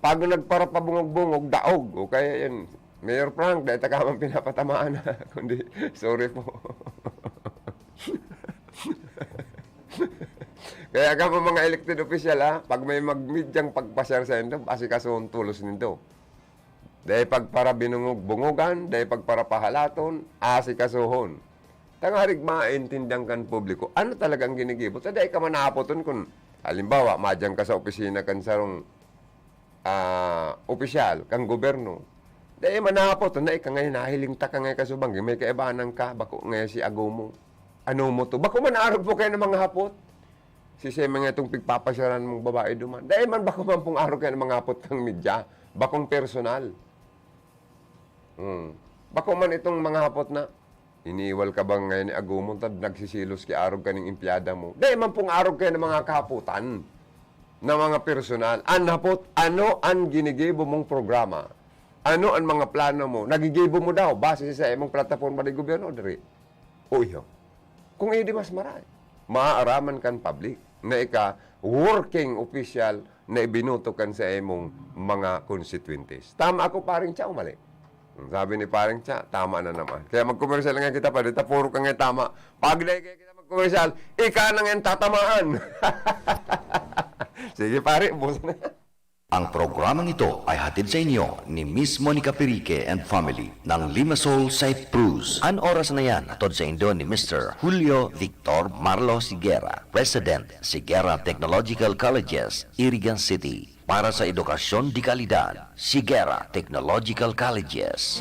Pag nagparapabungog-bungog, daog. O kaya yan, Mayor Frank, dai ta ka man pinapatamaan, ha? Kundi, sorry po. Kaya kamo mga elected official, ha? Pag may magmidyang pagpasyar sa indo, asikasuhon tolos nindo. Dai pagparabinungog-bungogan, dai pagparapahalaton, asikasuhon. Tangarig maintindihan kan publiko, ano talaga ang ginigibo? Ta dai ka manapoton kun, halimbawa, madyan ka sa opisina kan sarong, ah, opisyal, kan gobyerno. Dai manapoton na ika ngayon, nahiling ta ka ngayon kasubang, may kaibanan ka, bako ngayon si ago mo. Ano mo to? Bako man arog po kayo ng mga hapot. Sisay man nga itong pigpapasyaran mong babae duman. Dai man bako man pong arog kayo ng mga hapot kang media. Bakong personal. Hmm. Bako man itong mga hapot na, iniiwal ka ba ngayon ni agumon, tad nagsisilos ki arog kaning empleyada mo? Dai man pong arog kayo ng mga kahapotan na mga personal. An hapot, ano an ginigibo mong programa? Ano an mga plano mo? Nagigibo mo daw base sa imong plataporma de gobyerno, diri? O iyo. Kung iyo di mas maray, maaaraman kan public na ika working official na ibinuto kan sa imong mga konstituyentes. Tama ako, paring Cha, o mali? Ang sabi ni paring Cha, tama na naman. Kaya magkomersyal nga kita, pwede ta puro ka nga tama. Pag dai kaya kita magkomersyal, ika na nga ang tatamaan. Sige, pare, ubos na. Ang programang ito ay hatid sa inyo ni Miss Monica Pirique and family ng Limassol, Cyprus. An oras na yan, hatod sa indo ni Mister Julio Victor Marlo Sigera, President, Sigera Technological Colleges, Irigan City. Para sa edukasyon de kalidad, Sigera Technological Colleges.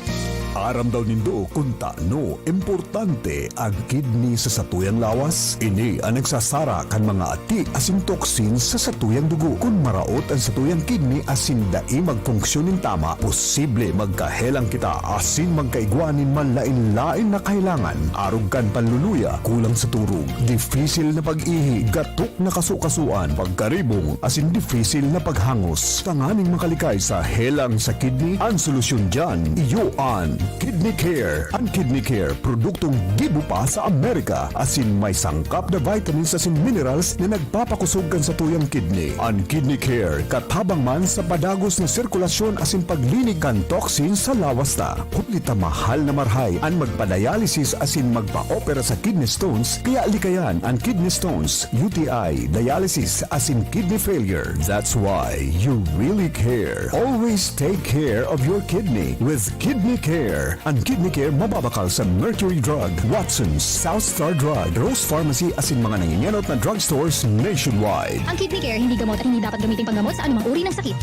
Aram daw nindo kun tano importante an kidney sa satuyang lawas? Ini an nagsasara kan mga ati asin toxins sa satuyang dugo. Kun maraot an satuyang kidney asin dai magfunksyon nin tama, posible magkahelang kita asin magkaigwa nin manlaen-laen na kahelangan, arog kan panluluya, kulang sa turog, difisil na pag-ihi, gatok na kasukasuan, pagkaribong, asin difisil na paghangos. Tanganing makalikay sa helang sa kidney, an solusyon diyan, iyo an Kidney Care. An Kidney Care, produktong gibo pa sa Amerika, asin may sangkap na vitamins asin minerals na nagpapakosog kan satuyang kidney. An Kidney Care, katabang man sa padagos na sirkulasyon asin paglinig kan toxin sa lawas ta. Huli ta mahal na marahay an magpa-dialysis asin magpa-opera sa kidney stones, kaya likayan an kidney stones, U T I, dialysis, asin kidney failure. That's why you really care. Always take care of your kidney with Kidney Care. An Kidney Care mababakal sa Mercury Drug, Watson's, South Star Drug, Rose Pharmacy asin mga nangingenot na drugstores nationwide. Ang Kidney Care hindi gamot at hindi dapat gamitin panggamot sa anumang uri ng sakit.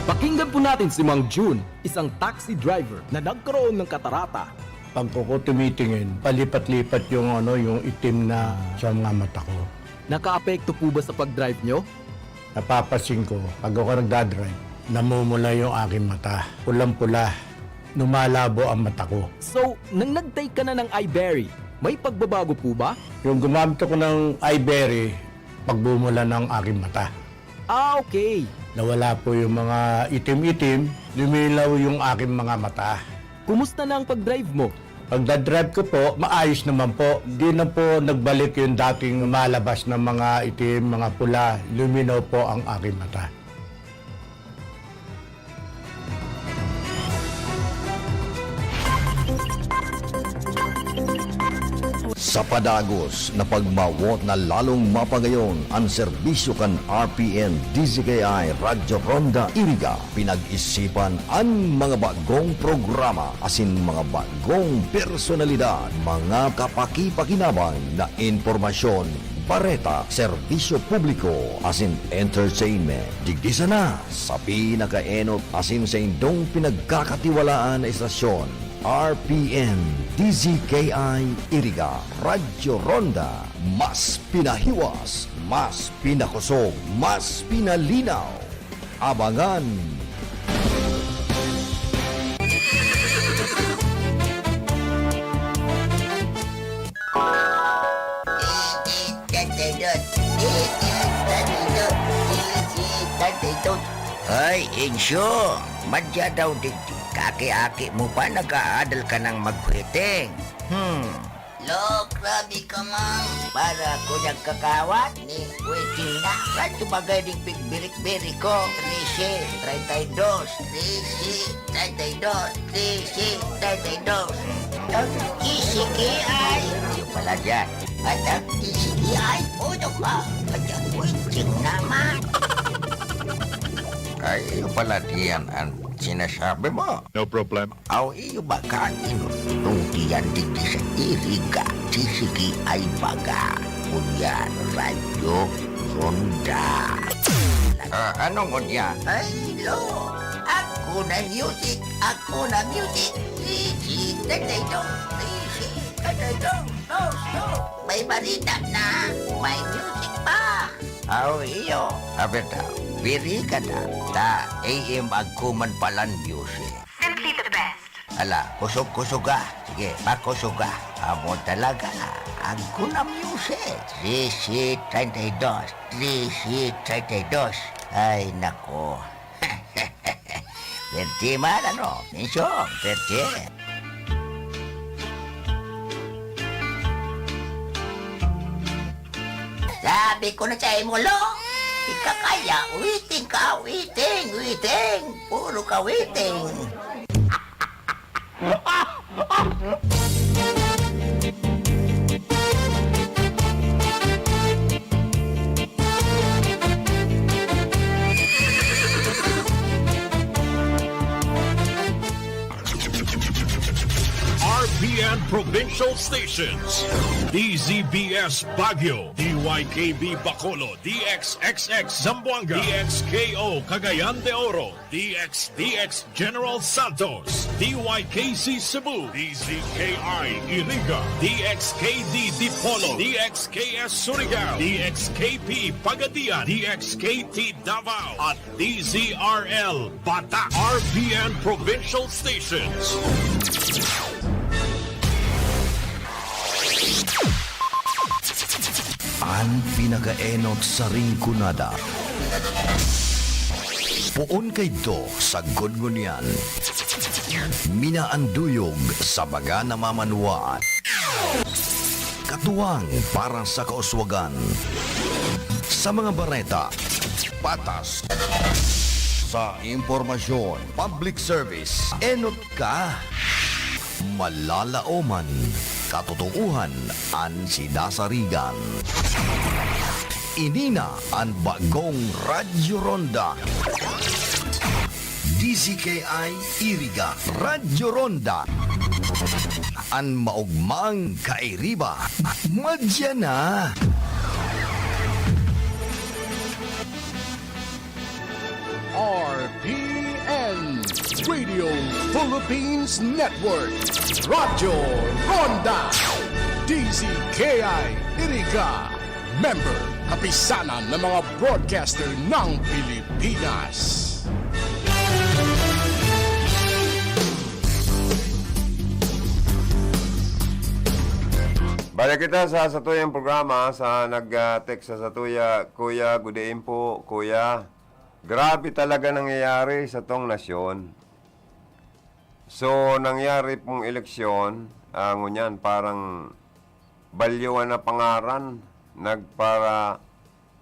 Pakinggan po natin si Mang Jun, isang taxi driver na nagkaroon ng katarata. Pag ko tumitingin, palipat-lipat yung ano, yung itim na sa mga mata ko. Nakaapekto po ba sa pag-drive nyo? Napapansin ko, pag ako nagdadrive, namumula yung aking mata. Pulang-pula. Lumalabo ang mata ko. So, nang nag-take ka na ng Iberry, may pagbabago po ba? Yung gumamit ako ng Iberry, pagmumula ng aking mata. Ah, okay. Nawala po yung mga itim-itim, lumilaw yung aking mga mata. Kumusta na ang pag-drive mo? Pagdadrive ko po, maayos naman po. Hindi na po nagbalik yung dating malabas na mga itim, mga pula. Luminaw po ang aking mata. Sa padagos na pagmawot na lalong mapagayon an serbisyo kan R P N D Z K I Radyo Ronda Iriga, pinag-isipan an mga bagong programa asin mga bagong personalidad, mga kapakipakinabang na impormasyon, bareta, serbisyo publiko, asin entertainment. Digdi sana sa pinakaenot asin saindong pinagkakatiwalaan na estasyon, R P N D Z K I Iriga, Radyo Ronda, mas pinahiwas, mas pinakosog, mas pinalinaw. Abangan! Ay, Insyo, madya daw digdi. Kaki-aki mo pa, nag-aadal ka nang magkwiting. Hmm. Lo, grabe ka, Mang. Para ako nagkakawat ni Kuya Chinda. Saan tumagay ding pigbirik-birik ko? Trese, treinta y dos. Trese, treinta y dos. Trese, treinta y dos. Ang isigi ay. Yung pala dyan. At ang isigi ay, uno ka. At ang waiting naman. Ay, yung pala diyan ang sinasabi mo. No problem. Aw, iyo ba ka inututi yan digdi sa Iriga? Sisigi ay baga. Kunyan, Radyo Ronda. Ah, anong unya? Ay, lo! Ako na music! Ako na music! Sisig na daydo! Sisig na daydo! Dos, dos! May barita na! May music pa! Aw, iyo. Abi ta, biri ka ta. Ta, A M agko man palan music. Simply the best. Ala, kusog-kusog ka. Sige, pakusog ka. Amo talaga. Agko na music. Sisi treinta y dos. Sisi treinta y dos. Ay, nako. Pwerte man, ano? Minsyon, pwerte. Sabi ko na sa imo, lo, ika kaya, waiting ka, waiting, waiting. Puro ka waiting. R P N Provincial Stations, D Z B S Baguio, D Y K B Bacolod, D X X X Zamboanga, D X K O Cagayan de Oro, D X D X General Santos, D Y K C Cebu, D Z K I Iriga, D X K D Dipolog, D X K S Surigao, D X K P Pagadian, D X K T Davao, at D Z R L Bata, R P N Provincial Stations. An pinakaenot sa Rinconada. Poon kaidto sagkod ngunyan. Minaanduyog sa mga namamanwaan. Katuwang para sa kauswagan. Sa mga bareta, patas. Sa impormasyon, public service, enot ka. Malalaoman, katotoohan an sinasarigan. Ini na an bagong Radyo Ronda. D Z K I Iriga, Radyo Ronda. An maogmang kairiba, madya na. R P N, Radio Philippines Network, Radyo Ronda, D Z K I Iriga, member, kapisanan ng mga broadcaster ng Pilipinas. Balik kita sa satuyang programa, sa nag-, ah, text sa satuya, "Kuya, good day po, Kuya." Grabe talaga nangyayari sa tong nasyon. So, nangyari pong eleksyon, ah, ngunyan, parang balyuan na pangaran, nagpara-,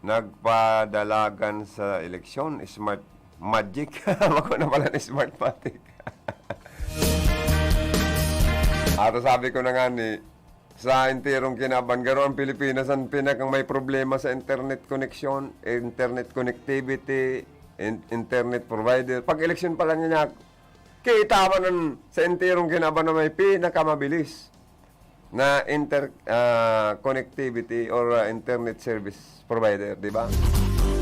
nagpadalagan sa eleksyon, smart magic. Bako na pala ni smart magic. Ato sabi ko na nga ni, sa enterong kinaban, garo ang Pilipinas ang pinakang may problema sa internet connection, internet connectivity, in-, internet provider. Pag eleksyon pa lang niya, kita man ang sa enterong kinaban na may pinakamabilis na inter-, ah, connectivity or, ah, internet service provider, di ba?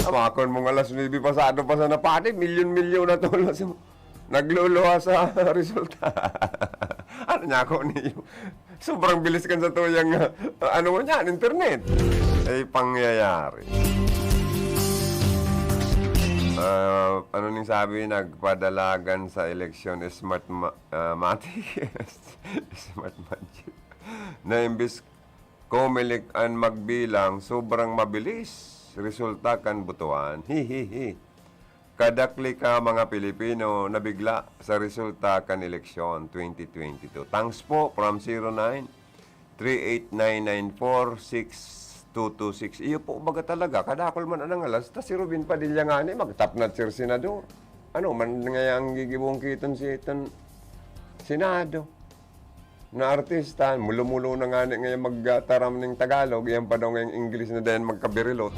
Amakon mong alas nuebe pasado pa sa napadi, milyon-milyon na tulos yung nagluluha sa resulta. Ano niya ako niyo? Sobrang bilis kan sa tuyang, ah, ano mo niyan, internet. Ay, pangyayari. Ah, ano ning sabi, nagpadalagan sa eleksyon, smart ma-, ah, matic. Smart magic. Na imbis Comelec an magbilang, sobrang mabilis resulta kan botohan. Hihihi. Kadakli ka mga Pilipino nabigla sa resulta kan eleksyon twenty twenty-two. Thanks po from zero nine three eight nine nine four six two two six. Iyo po, baga talaga, kadakol man anang alas, ta si Robin Padilla nga ni, magtapnat sir senador. Ano man ngaya ang gigibong kiton si iton Senado? Na artista, mulo-mulo na nga ni ngayon magtaram ning Tagalog, iyan pa daw ngayong English na dayan magkabirilot.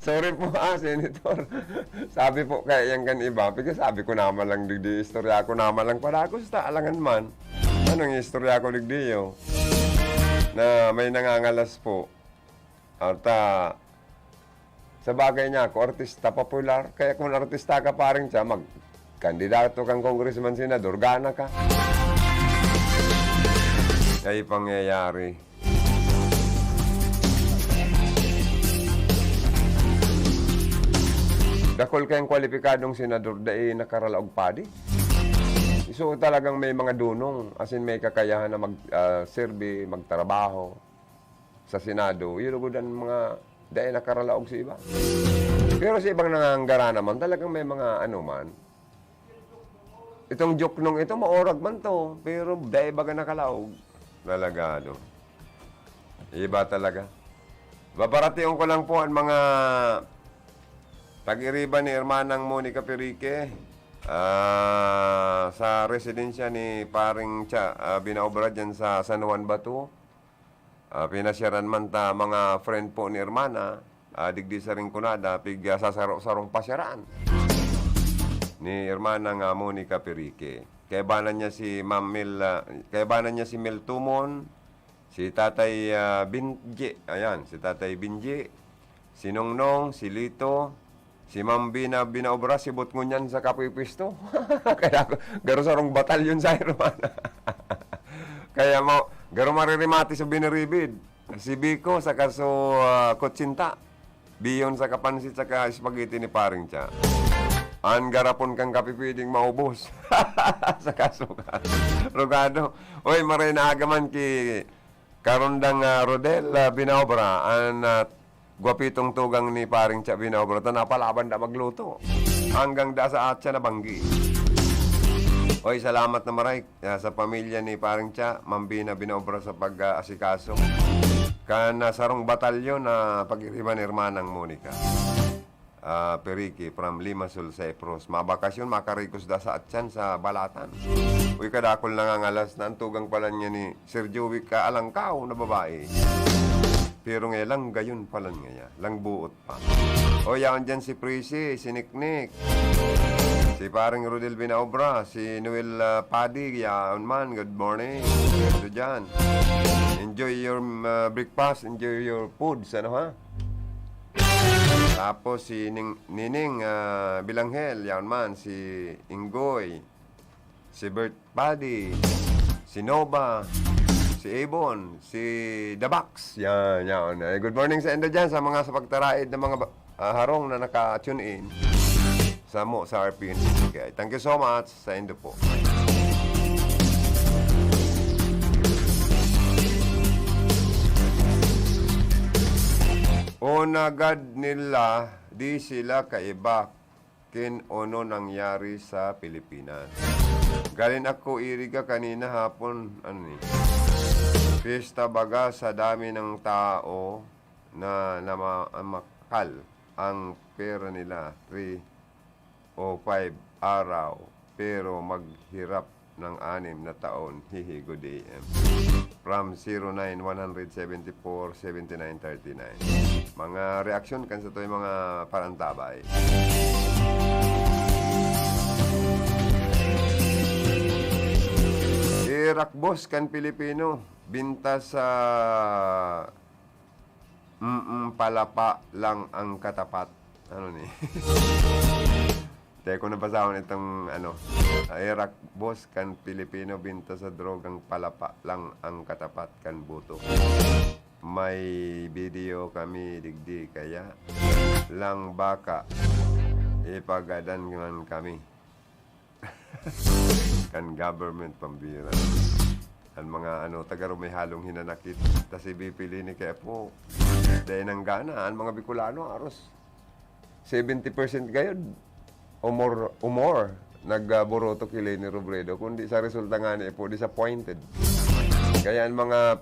Sorry po, ah, Senator. Sabi po kaya yan kan iba, pero sabi ko naman lang, digdi, istorya ko naman lang para gusto, alangan man. Anong istorya ko, digdi, oh? Na may nangangalas po. At, ah, sa bagay niya, ako, artista, popular. Kaya kung artista ka, parang siya, mag-, kandidato kang congressman, senador, gana ka. Ay, pangyayari. Dakol kayong kwalipikadong senador, dai nakaralaog padi. So, talagang may mga dunong, as in, may kakayahan na mag, ah, serbi, magtrabaho sa Senado. Yun lugod ang mga dai nakaralaog sa iba. Pero sa ibang nanganggara naman, talagang may mga ano man. Itong juknong ito, maorag man to, pero dai baga nakalaog. Talaga, ano. Iba talaga. Babaratiyon ko lang po ang mga pag-iriba ni Hermanang Monica Perique, ah, sa residensya ni Paring Cha, ah, binaobra dyan sa San Juan Bato. Ah, pinasyaran man ta mga friend po ni Hermana, ah, digdi sa Rinconada, pig, ah, sasaro-sarong pasyaran ni Hermana nga Monica Perique. Kaibanan niya si Ma'am Mel, ah, kaibanan niya si Mel Tumon, si Tatay, ah, Binji, ayan, si Tatay Binji, si Nongnong, si Lito, si Ma'am Bina, binaobra, si Bot ngunyan sa Kapoy Pwesto. Kaya ako, garo sarong batalyon sa Hermana. Kaya mo, garo maririmati sa Biniribid. Si Biko, saka so, ah, Kutsinta. Biyon sa kapansit, saka spaghetti ni Paring Cha. An garapon kang kape pwedeng maubos. Sa kasuka. Rugado. Oy, maray na aga man ki Karondang, ah, Rodel, ah, Binaobra, an, ah, gwapitong tugang ni Paring Cha Binaobra, ta napalaban da magluto. Hanggang da sa atya na banggi. Oy, salamat na maray, ah, sa pamilya ni Paring Cha, Mambina Binaobra sa pag-aasikaso. Kan, ah, sarong batalyon na pag-iriman ni Hermanang Monica. Ah, Periki from Limassol, Cyprus. Mabakasyon, makarikos da sa atyan sa balatan. Uy, kadakol na nga ngalas na ang tugang pala niya ni Sir Joey Kaalangkaw na babae. Pero ngayon lang, gayon pala niya. Lang buot pa. O, yaon dyan si Prissy, si Niknik. Si Paring Rodel Binaobra, si Noel, ah, Padi, yaon man. Good morning. Ito dyan. Enjoy your, ah, breakfast, enjoy your foods, ano ha? Tapos si Ning-, Nining, ah, Bilanghel, yaon man. Si Inggoy, si Bert Padi, si Nova, si Ibon, si The Box. Yan, yan. Eh, good morning sa indo dyan, sa mga sa pagtaraid na mga ba-, ah, harong na naka-tune in. Samo sa R P N C K I. Thank you so much sa indo po. O nagad nila, di sila kaiba kin ono nangyari sa Pilipinas. Galing ako iriga kanina hapon, ano ni? Fiesta baga sa dami ng tao na namamakal ang pera nila, three o five araw, pero maghirap ng anim na taon, hihi, good A M. From zero nine one hundred seventy-four, seventy-nine, thirty-nine. Mga reaksyon kan satoy mga parantabay. Irakbos kan Pilipino, binta sa, mm, palapa lang ang katapat. Ano ni? Teko, nabasahon itong, ano, "Irakbos kan Pilipino, binta sa drogang palapa lang ang katapat kan boto." May video kami digdi, kaya lang baka ipagadan man kami kan government, pambira. Ang mga, ano, taga Rumihalong hinanakit, tas ibipili ni kaya po. Dahil nanggana, ang mga Bicolano, aros seventy percent gayod o more, o more, nagboto ki Leni Robredo, kundi sa resulta nga ni po, disappointed. Kaya ang mga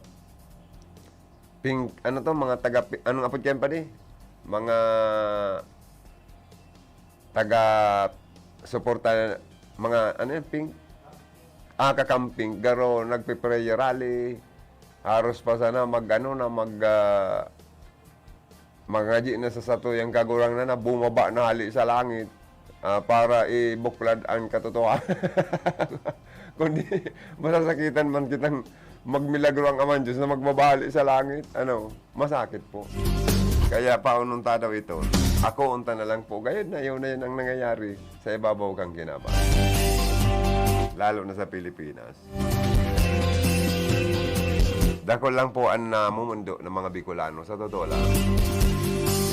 ping-, ano to, mga taga pi-, anong apod kayan pa di? Mga taga suporta, mga, ano yan, ping-, ah, kakamping, garo, nagpe-prayer rally, haros pa sana mag, ano na, mag, ah, mangadyi na sa satuyang Kagurangnan na bumaba na hali sa langit, ah, para ibuklad ang katotohanan. Kundi masasakitan man kitang magmilagro ang Amang Diyos na magbaba hali sa langit. Ano, masakit po. Kaya paunong ta daw ito. Ako unta na lang po. Gayod na, yun na yun ang nangyayari sa ibabaw kang kinaban. Lalo na sa Pilipinas. Dakul lang po an namumundo ng mga Bicolano, sa totoo lang.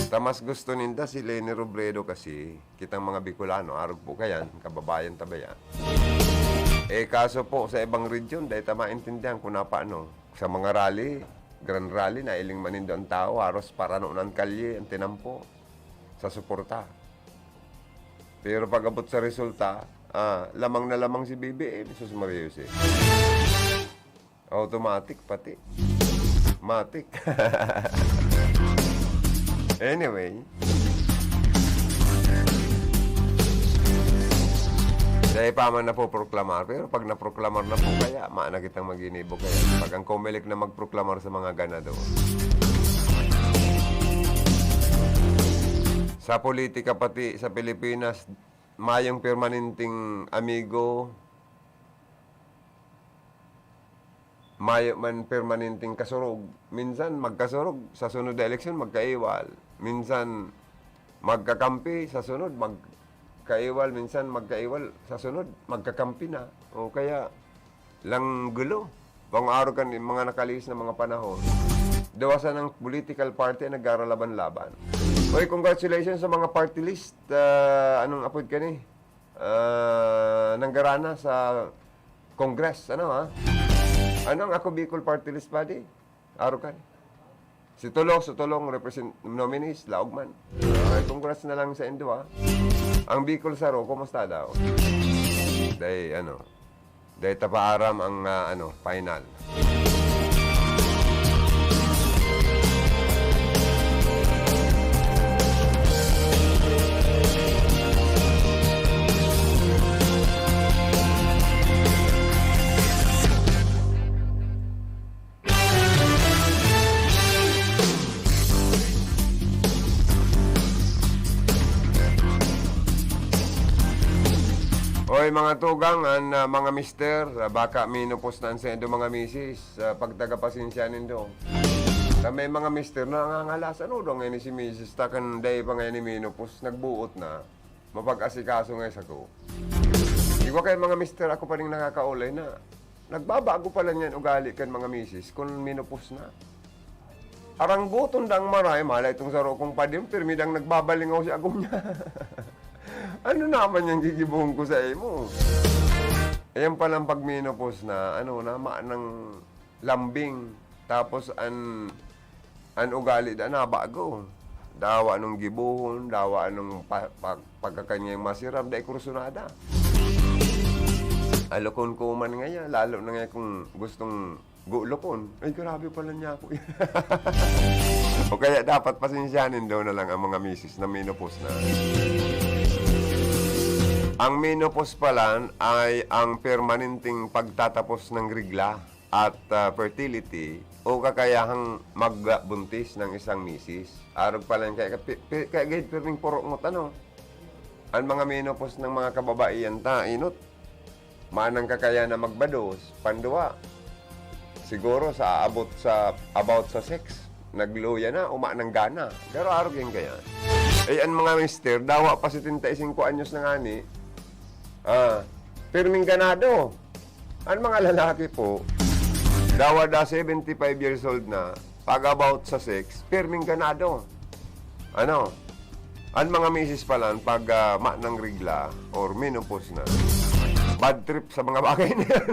Ta mas gusto ninda si Leni Robredo kasi, kitang mga Bicolano, arog po kayan, kababayan ta baya. Eh, kaso po, sa ibang region, dai ta maintindihan kung napaano. Sa mga rally, grand rally, nailing man nindo ang tao, haros parano ng kalye ang tinampo sa suporta. Pero pag-abot sa resulta, ah, lamang na lamang si B B M, sus Maria Jose. Automatic pati. Matik. Anyway. Dai pa man napoproklamar, pero pag naproklamar na po kaya, maana kitang maginibo kaya. Pag ang Comelec na magproklamar sa mga ganador. Sa politika pati sa Pilipinas, mayong permanenteng amigo, mayo man permanenteng kasurog. Minsan magkasurog, sa sunod na eleksyon magkaiwal. Minsan magkakampi, sa sunod magkaiwal. Minsan magkaiwal, sa sunod magkakampi na. O kaya, lang gulo. Pang-aro kan mga nakalihis na mga panahon. Dawasan ng political party ang nagraraban-laban. Oy, congratulations sa mga party list. Ah, anong apod ka ni? Ah, nanggarana sa Congress, ano, ha? Ano ang Ako Bicol Party List, buddy? Aro ka ni? Si Tolo, si Tolong, represent-, nominees, laog man. Congrats na lang sa indo, ah. Ang Bicol Saro, kumusta daw? Dai, ano, dai ta pa aram ang, ah, ano, final. Oy, mga tugang, an, ah, mga mister, ah, baka menopause na an saindo mga misis, ah, pagtaga-pasensya nindo. Ta may mga mister na nangangalas, "Ano daw ngayon si misis ta kan dai pa ngayon ni menopause, nagbuot na, mapag-asikaso ngayon sako." Igwa kay mga mister, ako pa ning nakakaolay na nagbabago pala niyan ugali kan mga misis kun menopause na. Aranggoton dang maray, malay tong saro kong padim, pirmi dang nagbabalingaw si agom niya. Ano naman yang gigibohon ko sa imo? Ayan palang pag-menopause na, ano, na, ma-, nang lambing. Tapos an, an ugali da nabago. Dawa nung gibohon, dawa nung pa-, pa-, pagkakanyang masiram, dai kursunada. Alokon ko man ngaya, lalo na ngaya kung gustong gulokon. Ay, grabe pala niya ako. O kaya dapat pasensyanin daw na lang ang mga misis na menopause na. Ang menopause pala ay ang permanenteng pagtatapos ng regla at, ah, fertility o kakayahang magbuntis ng isang misis. Arog pala yan kaya, pi-, pi-, kaya gayud pirming purungot, ano? Ang mga menopause ng mga kababaihan ta, inot. Manang kakaya na magbados, pandua. Siguro sa abot sa, about sa sex, nagluya na, uma nang gana. Pero arog yan kaya. Eh, ang mga mister, dawa pa setenta y cinco anyos na ngani, ah, pirming ganado. Ang mga lalaki po, dawa da seventy-five years old na, pag about sa sex, pirming ganado. Ano? Ang mga misis pa lang, pag, ah, ma-, nang regla or menopause na, bad trip sa mga bagay na yan.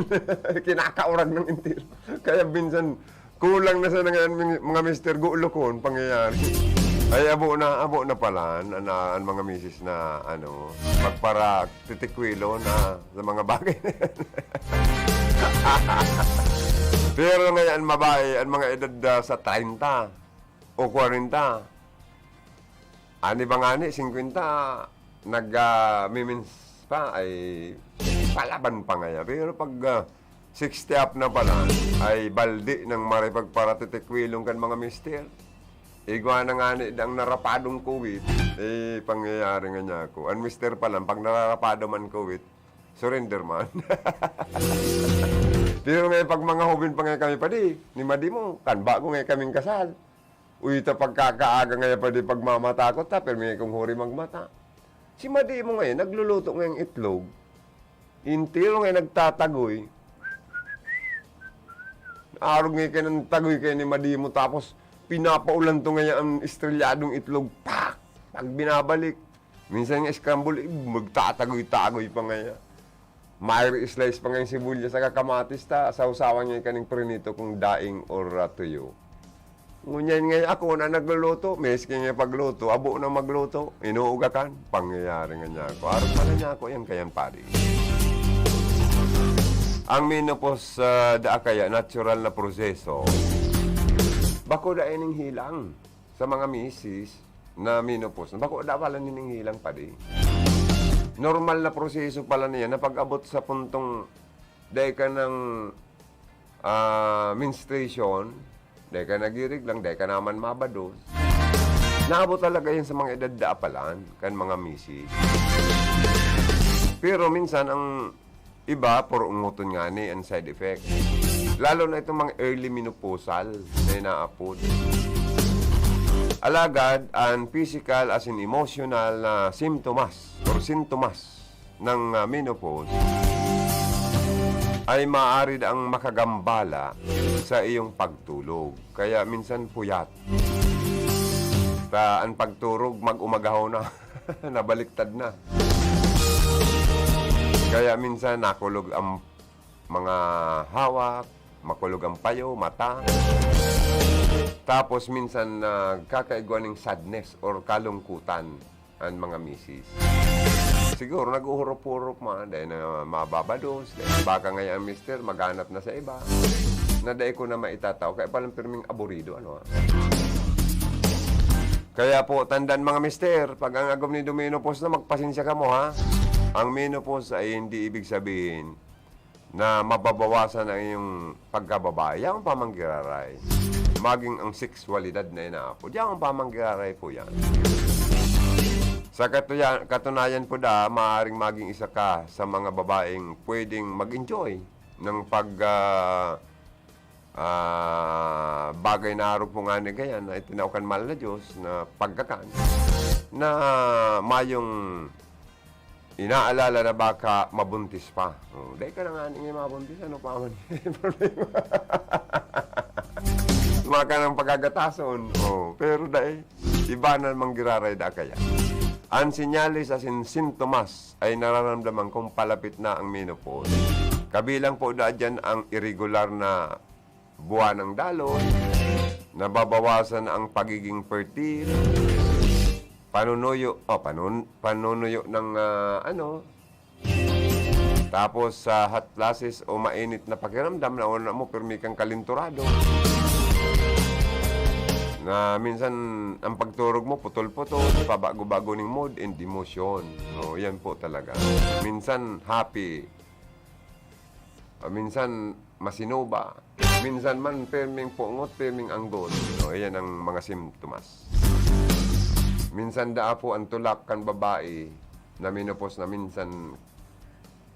Kinakaurag ng entero. Kaya minsan, kulang na sana ngayon, mga mister, gulokon, pangyayari. Ay, abo na, abo na pala, an, an, an mga misis na, ano, magpara-, titikwilo na sa mga bagay na yan. Pero ngayon, babae, ang mga edad, ah, sa treinta o kwarenta, ani ba ngani, singkwenta, nag, ah, mimins pa, ay palaban pa ngaya. Pero pag, ah, sixty up na pala, ay baldi nang maripagparatitikwilong kan mga mister. Igwa na ngani dang narapadong kowit, eh, pangyayari nga niya ako. An mister pa lang, pag nararapado man kowit, surrender man. Pero ngayon, pag mga hoben pa ngayon kami, "Padi, ni madi mo, kan bago ngayon kaming kasal." Uy, ta pagkakaaga ngayon, padi, pagmamata ko ta, pero may kong huri magmata. Si madi mo ngayon, nagluluto ngayong itlog. Entero ngayon nagtatagoy. Arog ngayon kayo ng tagoy kayo ni madi mo, tapos pinapaulan to ngayon ang estrelyadong itlog. Pak! Pag binabalik, minsan nga scramble, eh, magtatagoy-tagoy pa ngayon. May slice pa ngayon sibuyas sa kamatis ta, sawsawan niya kaning prinito kung daing or, ah, tuyo. Ngunyan nga ako na nagluluto, miski nga pagluto, abo na magluto, inuugakan, pangyayari nga niya ako. Arog pala niya ako, yan kayan padi. Ang menopause, ah, daa kaya natural na proseso. Bako da ining hilang sa mga misis na menopause. Bako da pala nining hilang padi. Normal na proseso pala niya na pag-abot sa puntong dai ka ng, ah, menstruation, dai ka nagirig lang, dai ka naman mabados. Naabot talaga yan sa mga edad daapalan kan mga misis. Pero minsan, ang iba, puro ungoton nga ni ang side effect. Lalo na itong mga early menopausal na inaapod. Alagad, ang physical as in emotional na symptoms or sintomas ng, ah, menopause ay maaari daang makagambala sa iyong pagtulog. Kaya minsan puyat. Ta, ang pagturog, mag-umagahaw na. Nabaliktad na. Kaya minsan nakulog ang mga hawak, makulog ang payo, mata. Tapos minsan nagkakaigwa ning sadness or kalungkutan an mga misis. Siguro naghuhurop-hurop man, dahil na mababados, dahil baka ngayon ang mister maghanap na sa iba, na dai ko na maitatao, kaya palang pirming aburido, ano, ah. Kaya po, tandaan, mga mister, pag ang agom ni Domino Post na, magpasensya kamo, ha? Ang menopause ay hindi ibig sabihin na mababawasan ang iyong pagkababae. Yaon pa man giraray. Maging ang sexualidad na inaapod. Yaon pa man giraray po yan. Sa katuya-, katunayan po da, maaaring maging isa ka sa mga babaeng pwedeng mag-enjoy ng pag, ah, ah, bagay na arog po nga ni kaya na itinao kan mahal na Diyos na pagkakan na mayong inaalala na baka mabuntis pa. Oh, dai ka na nga ning mabuntis, ano pa man yung problema? Maka ng pagagatason. Oh, pero dai, iba na mang giraray da kaya. Ang senyales asin sintomas ay nararamdaman kung palapit na ang menopause. Kabilang po da dyan ang irregular na buwan ng daloy, nababawasan na ang pagiging fertile, panunuyo, oh, panun-, panunuyo ng, ah, ano, tapos sa hot flashes o mainit na pakiramdam na una mo, pirmi kang kalinturado. Na minsan ang pagturog mo, putol-putol, pabago-bago ning mood and emotion. No, yan po talaga. Minsan happy, ah, minsan masinuba, minsan man pirming pungot, pirming anggot. No, yan ang mga simptomas. Minsan daa po ang tulak kan babae na menopause na minsan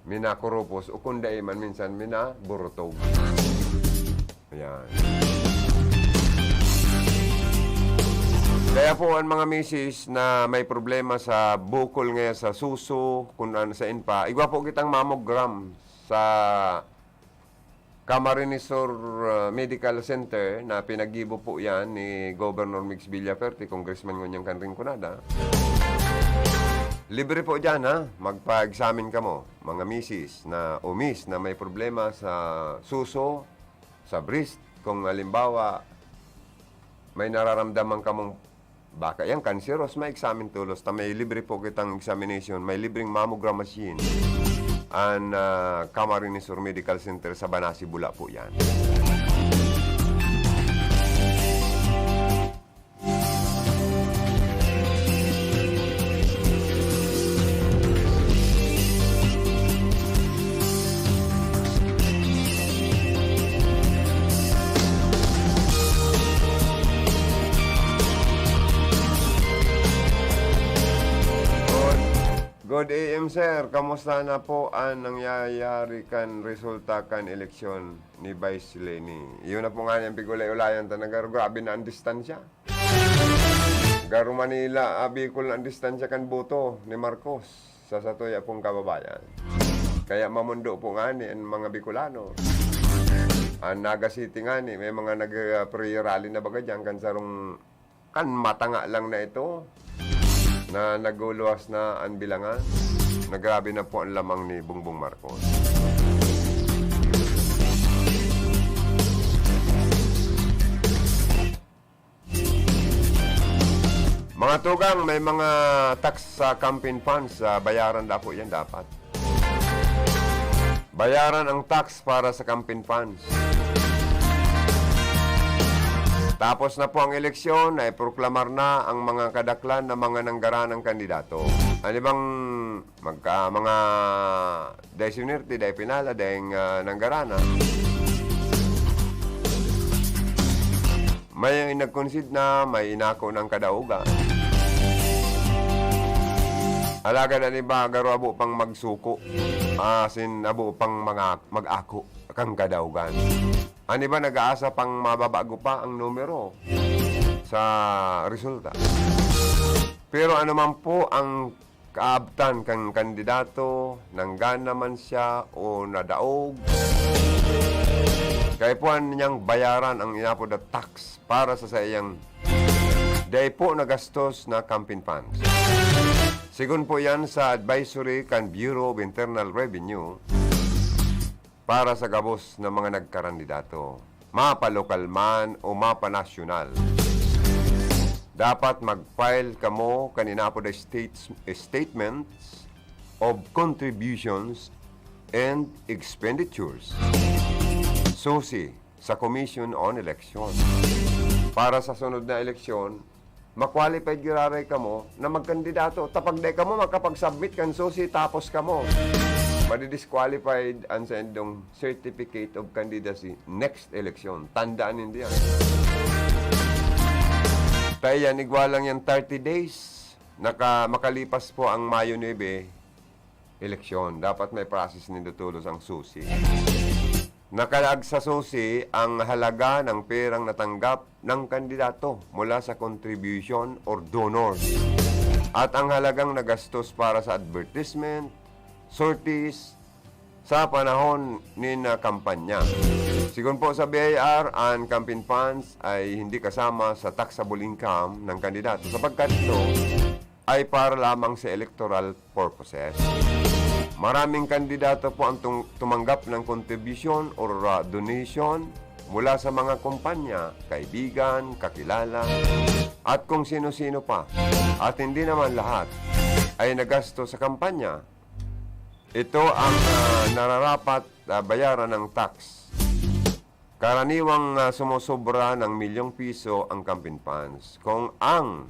minakurupos o kung dai man minsan minaburutog. Ayan. Kaya po ang mga misis na may problema sa bukol ngayon sa suso, kung ano, sa inpa, igwa po kitang mammogram sa Camarines Sur, uh, Medical Center na pinaggibo po yan ni Governor Migs Villaferte, Congressman ngunyan kan Rinconada. Libre po dyan, ha? Magpa-examine kamo, mga misis na o miss na may problema sa suso, sa breast. Kung halimbawa, may nararamdaman kamong baka yan, cancerous, ma-examine tolos ta may libre po kitang examination, may libreng mammogram machine. An, ah, Camarines Sur Medical Center sa Banasi, Bula po yan. Good, good A M, sir. Kamusta na po ang nangyayari kan resulta kan eleksyon ni Vice Leni? Yun na po nga niyang pigulay-ulayan ta na garo. Grabe na ang distansya. Garo Manila, ah, Bicol na ang distansya kan boto ni Marcos sa satuya pong kababayan. Kaya mamundo po ngani ang mga Bicolano. Ang Naga City ngani, may mga nag, ah, prayer rally na baga diyan, kan sarong, kan matanga lang na ito, na naguluwas na ang bilangan, na grabe na po ang lamang ni Bongbong Marcos. Mga tugang, may mga tax sa campaign funds, ah, bayaran da po yan dapat. Bayaran ang tax para sa campaign funds. Tapos na po ang eleksyon, naiproklamar na ang mga kadaklan na mga nanggaranang kandidato. Ano bang magka, mga dai swerte, dai pinala, dai, ah, nanggarana. May nag-concede na, may inako ng kadaogan. Alagad an iba, garo abo pang magsuko. Asin abo pang mga mag-ako kang kadaogan. An iba nag-aasa pang mababago pa ang numero sa resulta. Pero ano man po ang kaabtan kan kandidato, nanggana man siya o nadaog, kaipuhan niyang bayaran ang inapod na tax para sa saiyang dai po nagastos na campaign funds. Sigon po yan sa advisory kan Bureau of Internal Revenue para sa gabos na mga nagkarandidato. mapa lokal man o mapa nasyonal. Dapat mag-file kamo kan inapod na states, statements of contributions and expenditures, SOCE, sa Commission on Election. Para sa sunod na eleksyon, ma-qualified giraray kamo na magkandidato. Ta pag dai kamo makapag-submit kan SOCE, tapos kamo, madi-disqualified an saindong Certificate of Candidacy next election. Tandaan nindo yan. Ta iyan, igwa lang yan thirty days. Naka-, makalipas po ang Mayo nuebe, eleksyon. Dapat ma-process nindo tolos ang SOCE. Nakalaag sa SOCE ang halaga ng perang natanggap ng kandidato mula sa contribution or donors at ang halagang nagastos para sa advertisement, sorties, sa panahon nin, ah, kampanya. Sigon po sa B I R, ang campaign funds ay hindi kasama sa taxable income ng kandidato sapagkat ito ay para lamang sa electoral purposes. Maraming kandidato po ang tung-, tumanggap ng kontribusyon o, ah, donation mula sa mga kumpanya, kaibigan, kakilala, at kung sino-sino pa. At hindi naman lahat ay nagasto sa kampanya. Ito ang, ah, nararapat, ah, bayaran ng tax. Karaniwang, ah, sumosobra ng milyong piso ang campaign funds. Kung ang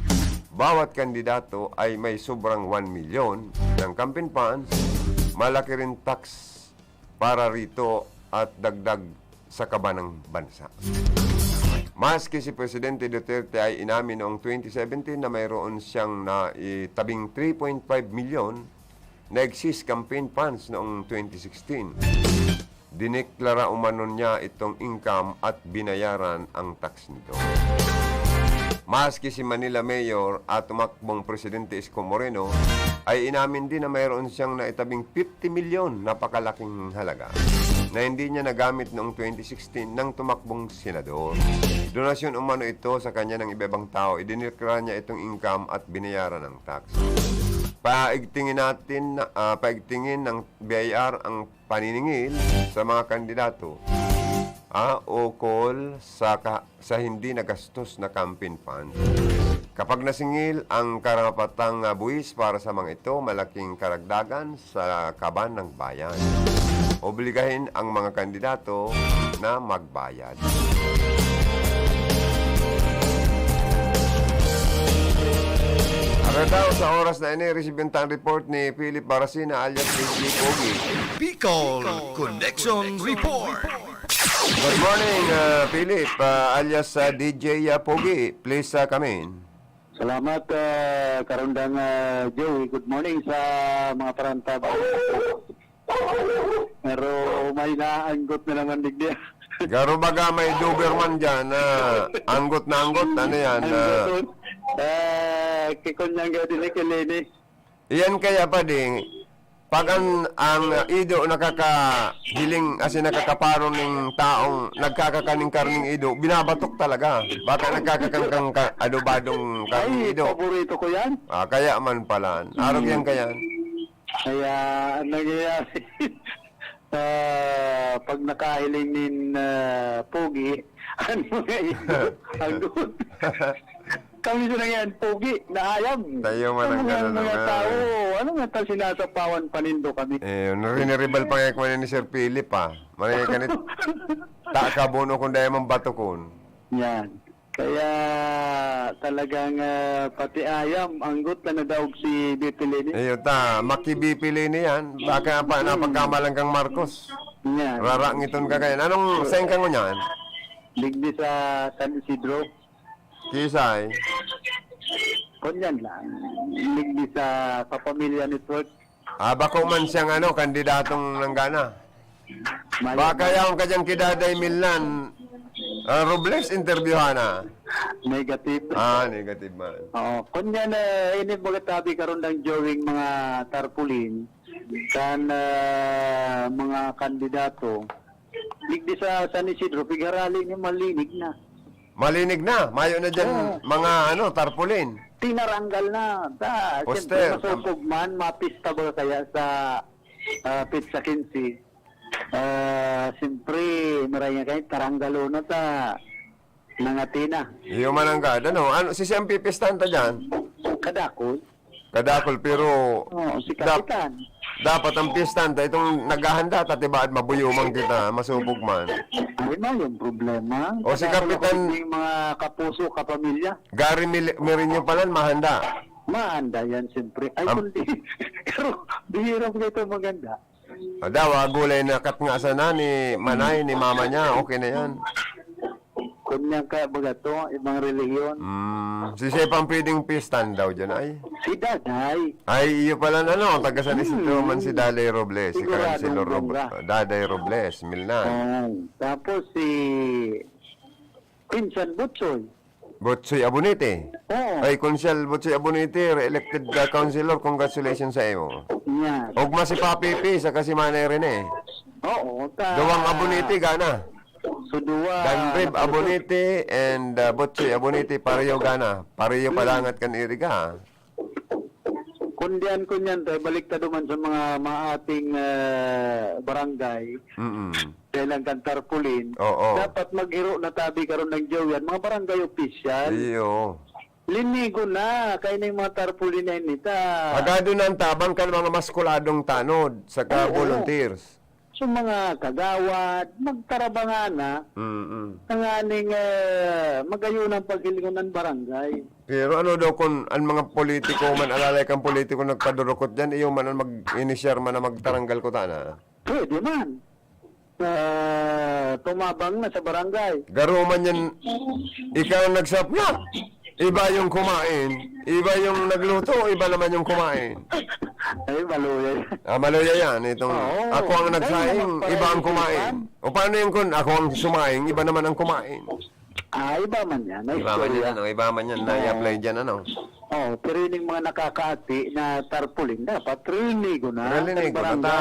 bawat kandidato ay may sobrang one milyon ng campaign funds, malaki rin tax para rito at dagdag sa kaba ng bansa. Maski si Presidente Duterte ay inamin noong twenty seventeen na mayroon siyang naitabing three point five milyon na excess campaign funds noong twenty sixteen. Dineklara umano niya itong income at binayaran ang tax nito. Maski si Manila Mayor at tumakbong Presidente Isko Moreno ay inamin din na mayroon siyang naitabing fifty milyon, napakalaking halaga, na hindi niya nagamit noong twenty sixteen nang tumakbong senador. Donasyon umano ito sa kanya ng iba-ibang tao. Idineklara niya itong income at binayaran ang tax. Paigtingin natin, ah, paigtingin ng B I R ang paniningil sa mga kandidato, ah, ukol sa ka-, sa hindi nagastos na campaign fund. Kapag nasingil ang karapatang, ah, buwis para sa mga ito, malaking karagdagan sa kaban ng bayan. Obligahin ang mga kandidato na magbayad. Agad daw sa oras na ini, resibinta ang report ni Philip Baracina alias D J Pogi. Bicol Connection Report. Good morning, ah, Philip, ah, alias, ah, D J, ah, Pogi. Please, ah, come in. Salamat, ah, Karundang, ah, Joey. Good morning sa mga parantab. Pero may naanggot na naman digdi. Garo baga may Doberman dyan na anggot na anggot. Ano yan? Ah, Anggoton. Ah, kikon niya nga din eh, kay Leni. Iyan kaya pa ding, pag ang, ang ido nakakahiling, asin nakakaparo ning taong nagkakakaning karning ido, binabatok talaga. Baka nagkakakangkang ka, adobadong karning Ay, ido. Paborito ko yan. Ah, kaya man pala. Arog yan kaya. Kaya, ang nangyayari, ah, pag nakahiling nin, ah, pogi, ang mga ido, agot. Kami sa nangyayari, pogi, naayam. Tayo man ang mga, ganun, mga ano. Tao, ano nga ta, sinasapawan pa nindo kami? Eh, nariniribal pa nga kung ano ni Sir Philip, ah. Marami ka ni, ta ka bono kung dahil mong batukon. Yan. Kaya talagang, ah, pati ayam, anggot na nadaog si Bipilini. Iyo ta, makibipili niyan. Baka pa Hmm. napagkamalan kang Marcos. Yan. Rarangiton ka kayan. Anong saan ka ngunyan? Digdi sa San Isidro. Kisay? Kunyan lang. Digdi sa Kapamilya Network. Ah, bako man siyang ano, kandidatong nanggana. May Baka yaon ka dyan kay Daday Milan, ah, Robles, interbyuhan na. Negative. Ah, negative man. Oo. Kunyan, eh, ini mga tabi karon ng drawing mga tarpaulin, kan, ah, mga kandidato. Digdi sa San Isidro, pigarali ni malinig na. Malinig na. Mayo na dyan Oo. mga, ano, tarpaulin. Tinaranggal na. Ta, Poster. Siyempre, masupog man, mapista ba kaya sa, ah, petsa quince? Ah, siyempre, maray nga kayo, taranggalon na ta, nangatina. Iyo man ang gad. Ano, ano, si siyang pipistahan ta dyan? Kadakol. Kadakol, pero Oo, si dap-, Kapitan. dapat ang pistahan ta, itong naghahanda ta, tibaad mabuyuman kita, masubog man. Ay, na yung problema. O, si Kadakol Kapitan ako yung mga kapuso, kapamilya. Gary Mil-, Mourinho pala, mahanda. Mahanda yan, siyempre. Ay, Am- kundi, pero bihira mo ito maganda. Ada, wa gulay na kat nga sana ni manay, ni mama niya, okay na yan. Kunyang ka, baga to, ibang relihiyon. Mm, si Sep ang pwedeng pistan daw dyan, ay. Si Daday. Ay, iyo pala na, no? Taga San Isidro Hmm. man si Daday Robles, si Siguradong Councilor Rob-, bongga. Daday Robles, Milnan. Oh, tapos si Pinsan Butsoy. Butsoy Abunete. Oo. Ay, Konsehal Butsoy Abunete, re-elected ka councilor. Congratulations sa iyo. Yan. Ugma si Papi P, saka si Manay Rene. Oo, ta- Duwang Abunete, gana. So, duwa, Dan Rib nakalusot. Abunete and, uh, Butsoy Abunete, pareho gana. Pareho Hmm. palangat kan iriga. Kundian ko niyan, tayo balik ta duman sa mga maating, ah, barangay. Mm-mm. Dahil ang kan tarpaulin, Oo. dapat maghiro na tabi karon ng Jovian, mga barangay official. Iyo. Linigo na, kaya na yung mga tarpaulin na inita. Hagado na ang tabang kan mga maskuladong tanod, saka Oo. volunteers. So, mga kagawad, magtarabanga na, Mm-mm. tanganing, eh, magayon ang paghilingon ng barangay. Pero ano daw kun ang mga politiko man, alalay kang politiko nagpadurukot dyan, iyo man ang mag-inisyar man na magtaranggal ko tana. Pwede man. Ah, tumabang na sa barangay. Garo man yan, ikaw ang nagsapla. Iba yung kumain, iba yung nagluto, iba naman yung kumain. Ay, maluya yan. Ah, maluya yan. Itong Oo. ako ang Ay, nagsaing, naman pala iba ang yung kumain. Iba. O paano yung kun ako ang sumaing, iba naman ang kumain? Ah, iba man yan. Ay, Iba man sorry, yan, ah. ano? Iba man yan. Oo. Na-apply dyan, ano? Oo, pero yun yung mga nakakaati na tarpaulin, dapat rinigo na. Rinigo na. Barangay. Ta,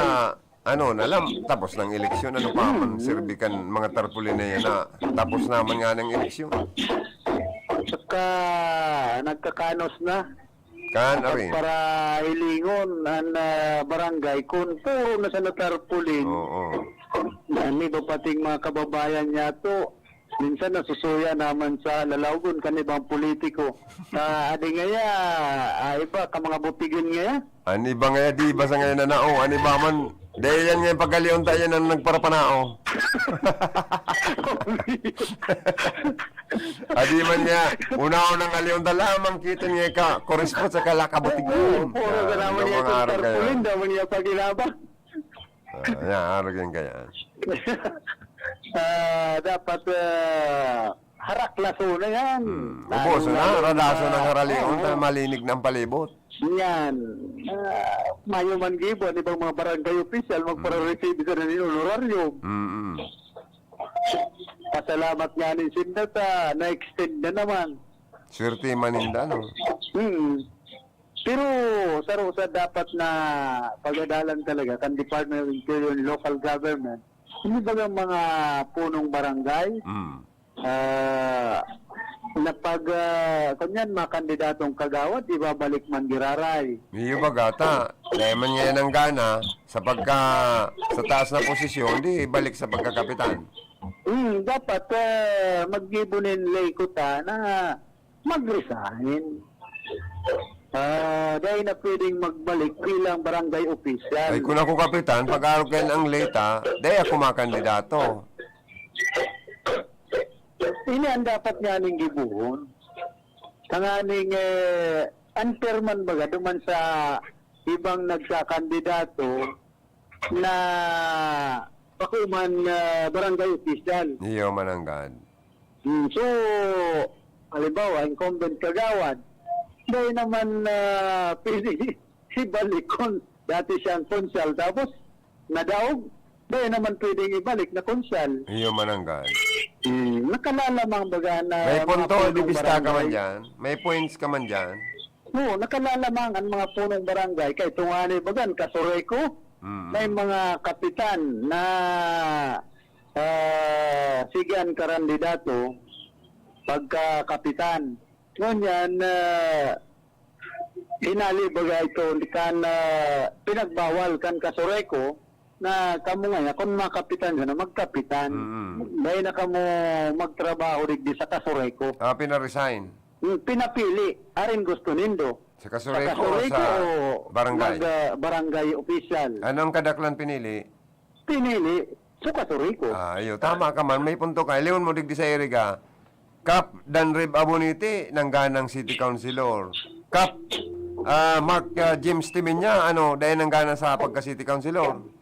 ano na lang, tapos ng eleksyon, ano pa man, Mm. sirbi kan mga tarpaulin na yan na tapos naman nga ng eleksyon. Saka, nagkakanos na. Kan, Dapat ari. para hilingon ang, ah, barangay, kung puro na sa natarpaulin. Oo. Ang iba pating mga kababayan niya to, minsan nasusuya naman sa lalawgon kan ibang politiko. Sa adi ngaya, ah, iba ka mga butigon ngaya. An iba ngaya, di ba sa ngayon na nao? An iba man, dahil yan ngayon pagkalion tayo na nagparapanao. Adi man niya, una-unang alion ta lamang, kita niya ka, korispot sa kalakabutig Oo, yun. puro Yan, ka naman ang niya mga itong araw kaya. tarpaulin, daw niya pag-ilaba. Ah, yan, araw yan kaya. Ah, dapat, ah, harak laso na yan. Hmm. Lalo Ubos na, na rin radaso sa ng haralion, Oo. ta malinig ng palibot. Yan. Ah, mayo man gibo, an ibang mga barangay official, magpara-receive sa nin honorarium. Mm-mm. Pasalamat nga nin sinda ta, na-extend na naman. Swerte man ninda, no? Hmm. Pero saro sa dapat na pagadalan talaga kan Department of Interior and Local Government, hindi ba ang mga punong barangay, Mm. ah, na pag, ah, kunyan, mga kandidatong kagawad, ibabalik man giraray? Iyo ba gata? Dahil man ngayon ang gana, sa pagka, sa taas na posisyon, di balik sa pagkakapitan. Hmm, dapat, ah, maggibo nin ley kuta na mag-resign. Ah, dai na pwedeng magbalik bilang barangay official. Ay, kung ako kapitan, pag-arog kayo ang leta, dai ako makandidato. Ini ang dapat nga ning gibohon. Tanganing, eh, unfair man baga duman sa ibang nagkakandidato na pakuman, ah, barangay official. Iyo, mananggad. Hmm, so, halimbawa, incumbent kagawad, dahil naman, ah, pwede ibalik kung dati siyang konsehal, tapos nadaog, dahil naman pwedeng ibalik na konsehal. Iyo, mananggad. Hmm, nakalalamang baga na May mga punto, punong di bista ka man barangay. dyan. May points ka man dyan. Oo, nakalalamang ang mga punong barangay. Kay tungani bagan, Casureco, Mm. may mga kapitan na, ah, sige an karandidato pagka kapitan. Ngunyan, ah, hinali baga ito kan, ah, pinagbawal kan Casureco, Na kamo ngaya, kun makapitan ka na, magkapitan. Mm. Dai na kamo magtrabaho digdi sa Casureco. Ah, pina-resign. Hmm, pinapili. Arin gusto nindo? Sa Casureco o Casureco sa o barangay? Mag, ah, barangay official? Ano ang kadaklan pinili? Pinili. Sa Casureco. Ah, iyo. Tama ka man. May punto ka. Ilingon mo digdi sa Iriga, Kap Dan Reb Abonite, nangganang city councilor. Kap, ah, Mark, ah, James Timeña, ano, dai nanggana sa pagka-city councilor.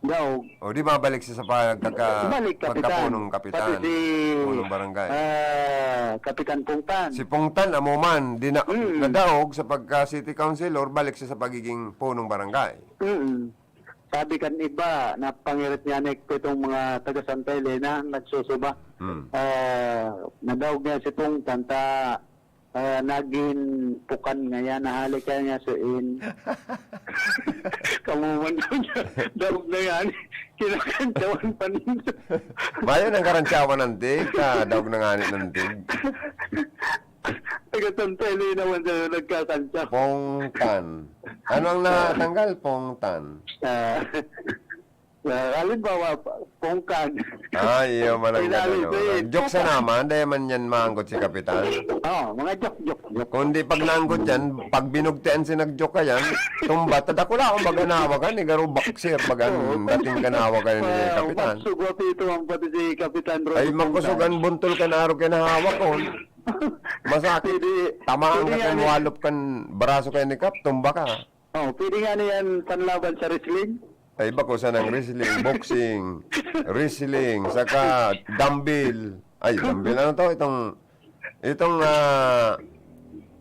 Daog. O, di ba balik siya sa pagkaka-, Balik, kapitan. pagkapunong kapitan? Pati si, Punong barangay. ah, Kapitan Pongtan. Si Pongtan, amo man, di na, Mm. nadaog sa pagka-city councilor, balik siya sa pagiging punong barangay. Mm. Sabi kan iba, napangirit niya ni itong mga taga Santa Elena, nagsusuba. Mm. Ah, nadaog niya si Pongtan, ta, ah, nagin pukan ngaya, nahali kaya niya sa in. Kamuman daw niya, daog na yan. Kinakantsawan pa ninyo. Mayo nang karantsawan ng tig, ah, daog na nga ni ng tig. Taga Santa Elena man sila nagkakantsa. Pongtan. Ano ang natanggal? Pongtan. Ah, ah, halimbawa, pongkan. Ah, iyo, malanggan, Pinali ano. sa it. Joke sa naman, dahil man yan maanggot si Kapitan. Oh, mga joke, joke, joke. Kundi pag naanggot yan, pag binugtian si nag-joke ka yan, tumba, tadakula akong baga nahawakan, eh, garo boxer, baga Oo, dating ka nahawakan ni ah, Kapitan. Magsugwat ito ang pati si Kapitan Ay, Ronnie makusog Pongkan. Ang buntol ka na araw ka nahawak, oh. Masakit. Pwede, Tamaan pwede ka nga kan ni walop kan braso kayo ni Kap, tumba ka. Oh, pwede nga na yan panlaban sa wrestling. Ay, bako sa nang wrestling, boxing, wrestling, saka dumbbell. Ay, dumbbell, ano to? Itong, itong, ah,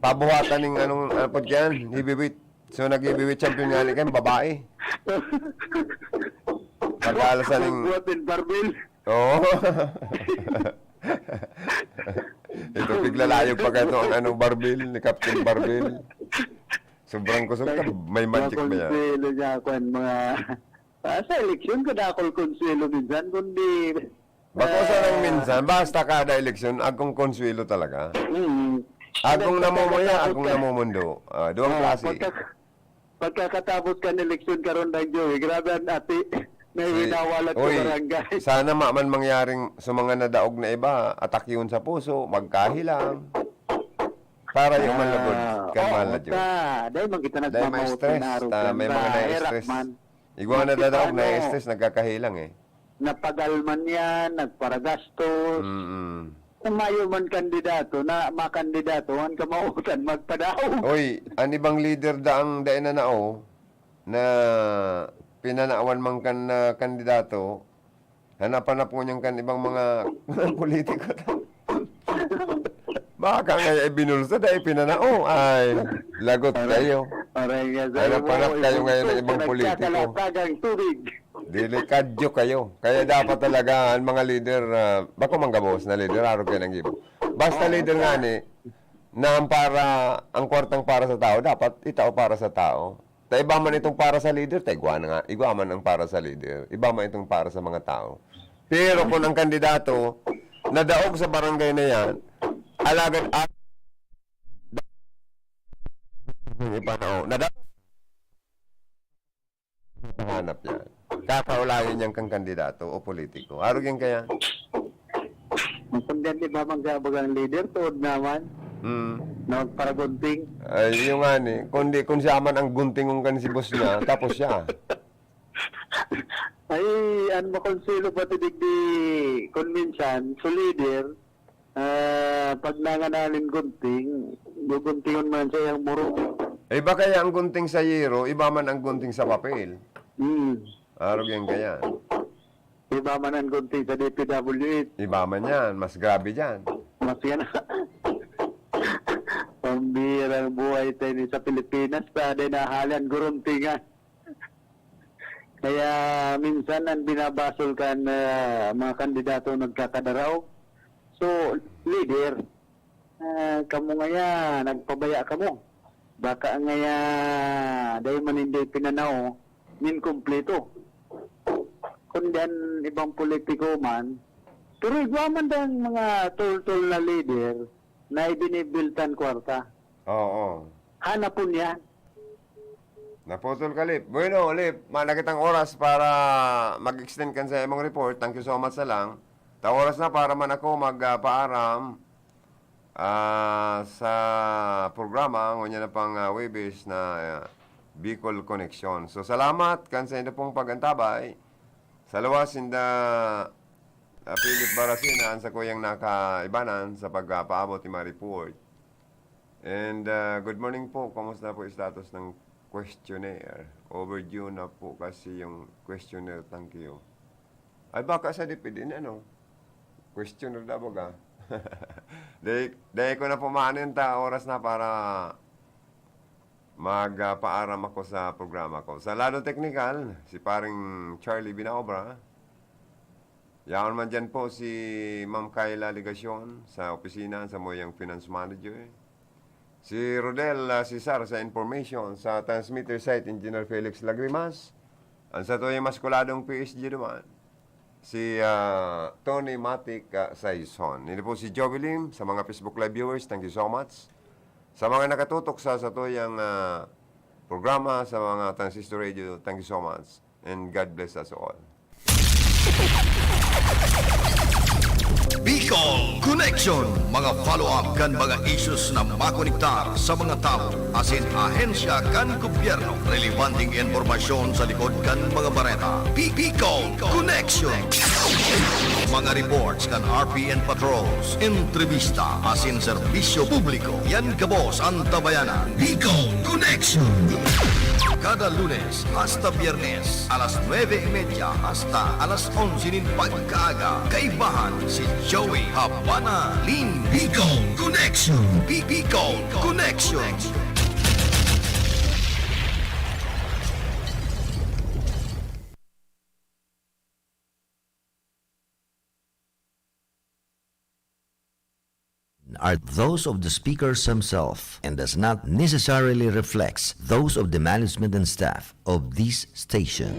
pabuhatan ng anong, ano po yan? Heavyweight. So, nag-heavyweight champion nga ni Ken, babae. Pag-aalasan ng Buhat ng barbell. Oo. Ito, piglalayog pa kayo ang ano, Barbel, ni Captain Barbel. Sobrang kusog ka, may magic ba yan? Makonsuelo niya ako ang mga, ah, sa eleksyon, kadakol konsuelo minsan, kundi, Bako sa nang ah, minsan, basta kada eleksyon, agkong konsuelo talaga. Mm. Agkong Basta namumuya, kada agkong ka- namomondo. Ah, duwang Oo, klase. pagka-, Pagkakatapos kan eleksyon karon, Dang Joey, grabe an ati na Si hinawalat sa Oy, barangay. sana ma man mangyaring sa mga nadaog na iba, atakyon sa puso, magkahilang. Para yung Ah, malugod kan oo, malagyo. ta, dahil man kita Dahil may nagmamauti stress, na arugan ta, may ba, mga herak nai-stress. man. Igwa na Bakit dadaog, ano? nai-stress, nagkakahilang eh. Napagal man yan, nagparagastos. Mm-mm. Kung mayo man kandidato na makandidato, an kamautan magpadaog. Oy, an ibang lider daang dai na nao, na pinanawan man kan, ah, kandidato, hanap-hanap ngunyan kan ibang mga politiko. Baka nga ibinulsa, dai pinanao. Ay, lagot Aray, kayo. aray nga sa Hanap-hanap imo, kayo ngayon ng ibulsa, ibang politiko. nagkakalasagang tubig. Delikadyo kayo. Kaya dapat talaga ang mga leader, ah, bako manggabos na leader, arog kayo ng gibo. Basta Oo, leader ta- nga ni, na ang para, ang kwartang para sa tao, dapat itao para sa tao. Ta iba man itong para sa leader, ta igwa na nga, igwa man ang para sa leader. Iba man itong para sa mga tao. Pero kung ang kandidato, nadaog sa barangay na yan, alagad a-, ipanao, nadaog Hanap yan. Kakaulayan niyang kang kandidato o politiko. Arog yan kaya? Ang kundi, di ba, magkabagang leader, tuod naman. Hmm. Na magparagunting. Ay, yung nga ni, kundi kung siya man ang guntingon kan si boss niya, tapos siya. Ay, ang makonselo pati digdi, kung minsan, sa leader, Ah, pag nanganan nin gunting, guguntingon man sa iyang muro. Eh, iba kaya ang gunting sa yero, iba man ang gunting sa papel. Hmm. Arog yan kaya. Iba man ang gunting sa D P W H. Iba man yan, mas grabe dyan. Mas yan. Pambihirang buhay tayo ni sa Pilipinas, pa din nahalan guruntingan. Kaya minsan ang binabasol kan, ah, mga kandidato nagkakadaraw. So, leader, ah, kamo ngaya, nagpabaya kamo. Baka ngaya, dahil man hindi pinanao, nin kumpleto. Kundi an ibang politiko man, pero igwa man dang mga tol-tol na leader na ibinibiltan kwarta. Oo. Hanapon yan. Naputol ka, Lip. Bueno, Lip, mana kitang oras para mag-extend kan sa imong report. Thank you so much na lang. Ta oras na para man ako mag, ah, paaram, ah, sa programa, ngunyan na pang, ah, Huwebes na, ah, Bicol Connection. So, salamat kan sa inyo pong pag-antabay. Sa luwas, inda, ah, Philip Baracina, an sakuyang nakaibanan sa pagpapaabot ni mga report. And, ah, good morning po. Kumusta po yung status ng questionnaire? Overdue na po kasi yung questionnaire, thank you. Ay, baka sa DepEd, ano? Questionnaire daw baga. Dahil, dahil ko na po maanin ta, oras na para mag, ah, paaram ako sa programa ko. Sa lado teknikal, si paring Charlie Binaobra. Yaon man dyan po si Ma'am Kayla Legacion sa opisina, sa moyang finance manager. Si Rodel, ah, Cesar sa information, sa transmitter site, Engineer Felix Lagrimas. Ang sa tuyang mas kuladong P S G naman, si, ah, Tony Matic, ah, Saison. Ini po si Joey Lim sa mga Facebook Live viewers. Thank you so much. Sa mga nakatutok sa, sa tuyang, ah, programa, sa mga Transistor Radio, thank you so much. And God bless us all. Bicol Connection, mga follow-up kan mga issues na makonektar sa mga tawo asin ahensya kan gobyerno. Relebanteng impormasyon sa likod kan mga bareta. Bi- Bicol Connection. Mga reports kan R P N patrols, entrevista asin serbisyo publiko. Yan gabos an tabayanan. Bicol Connection. Kada Lunes hasta Biyernes, alas nuebe y media hasta alas onse nin pagkaaga, kaibahan si Joey Habana Lim. Bicol Connection. Bi- Bicol Connection. Are those of the speakers himself and does not necessarily reflects those of the management and staff of this station.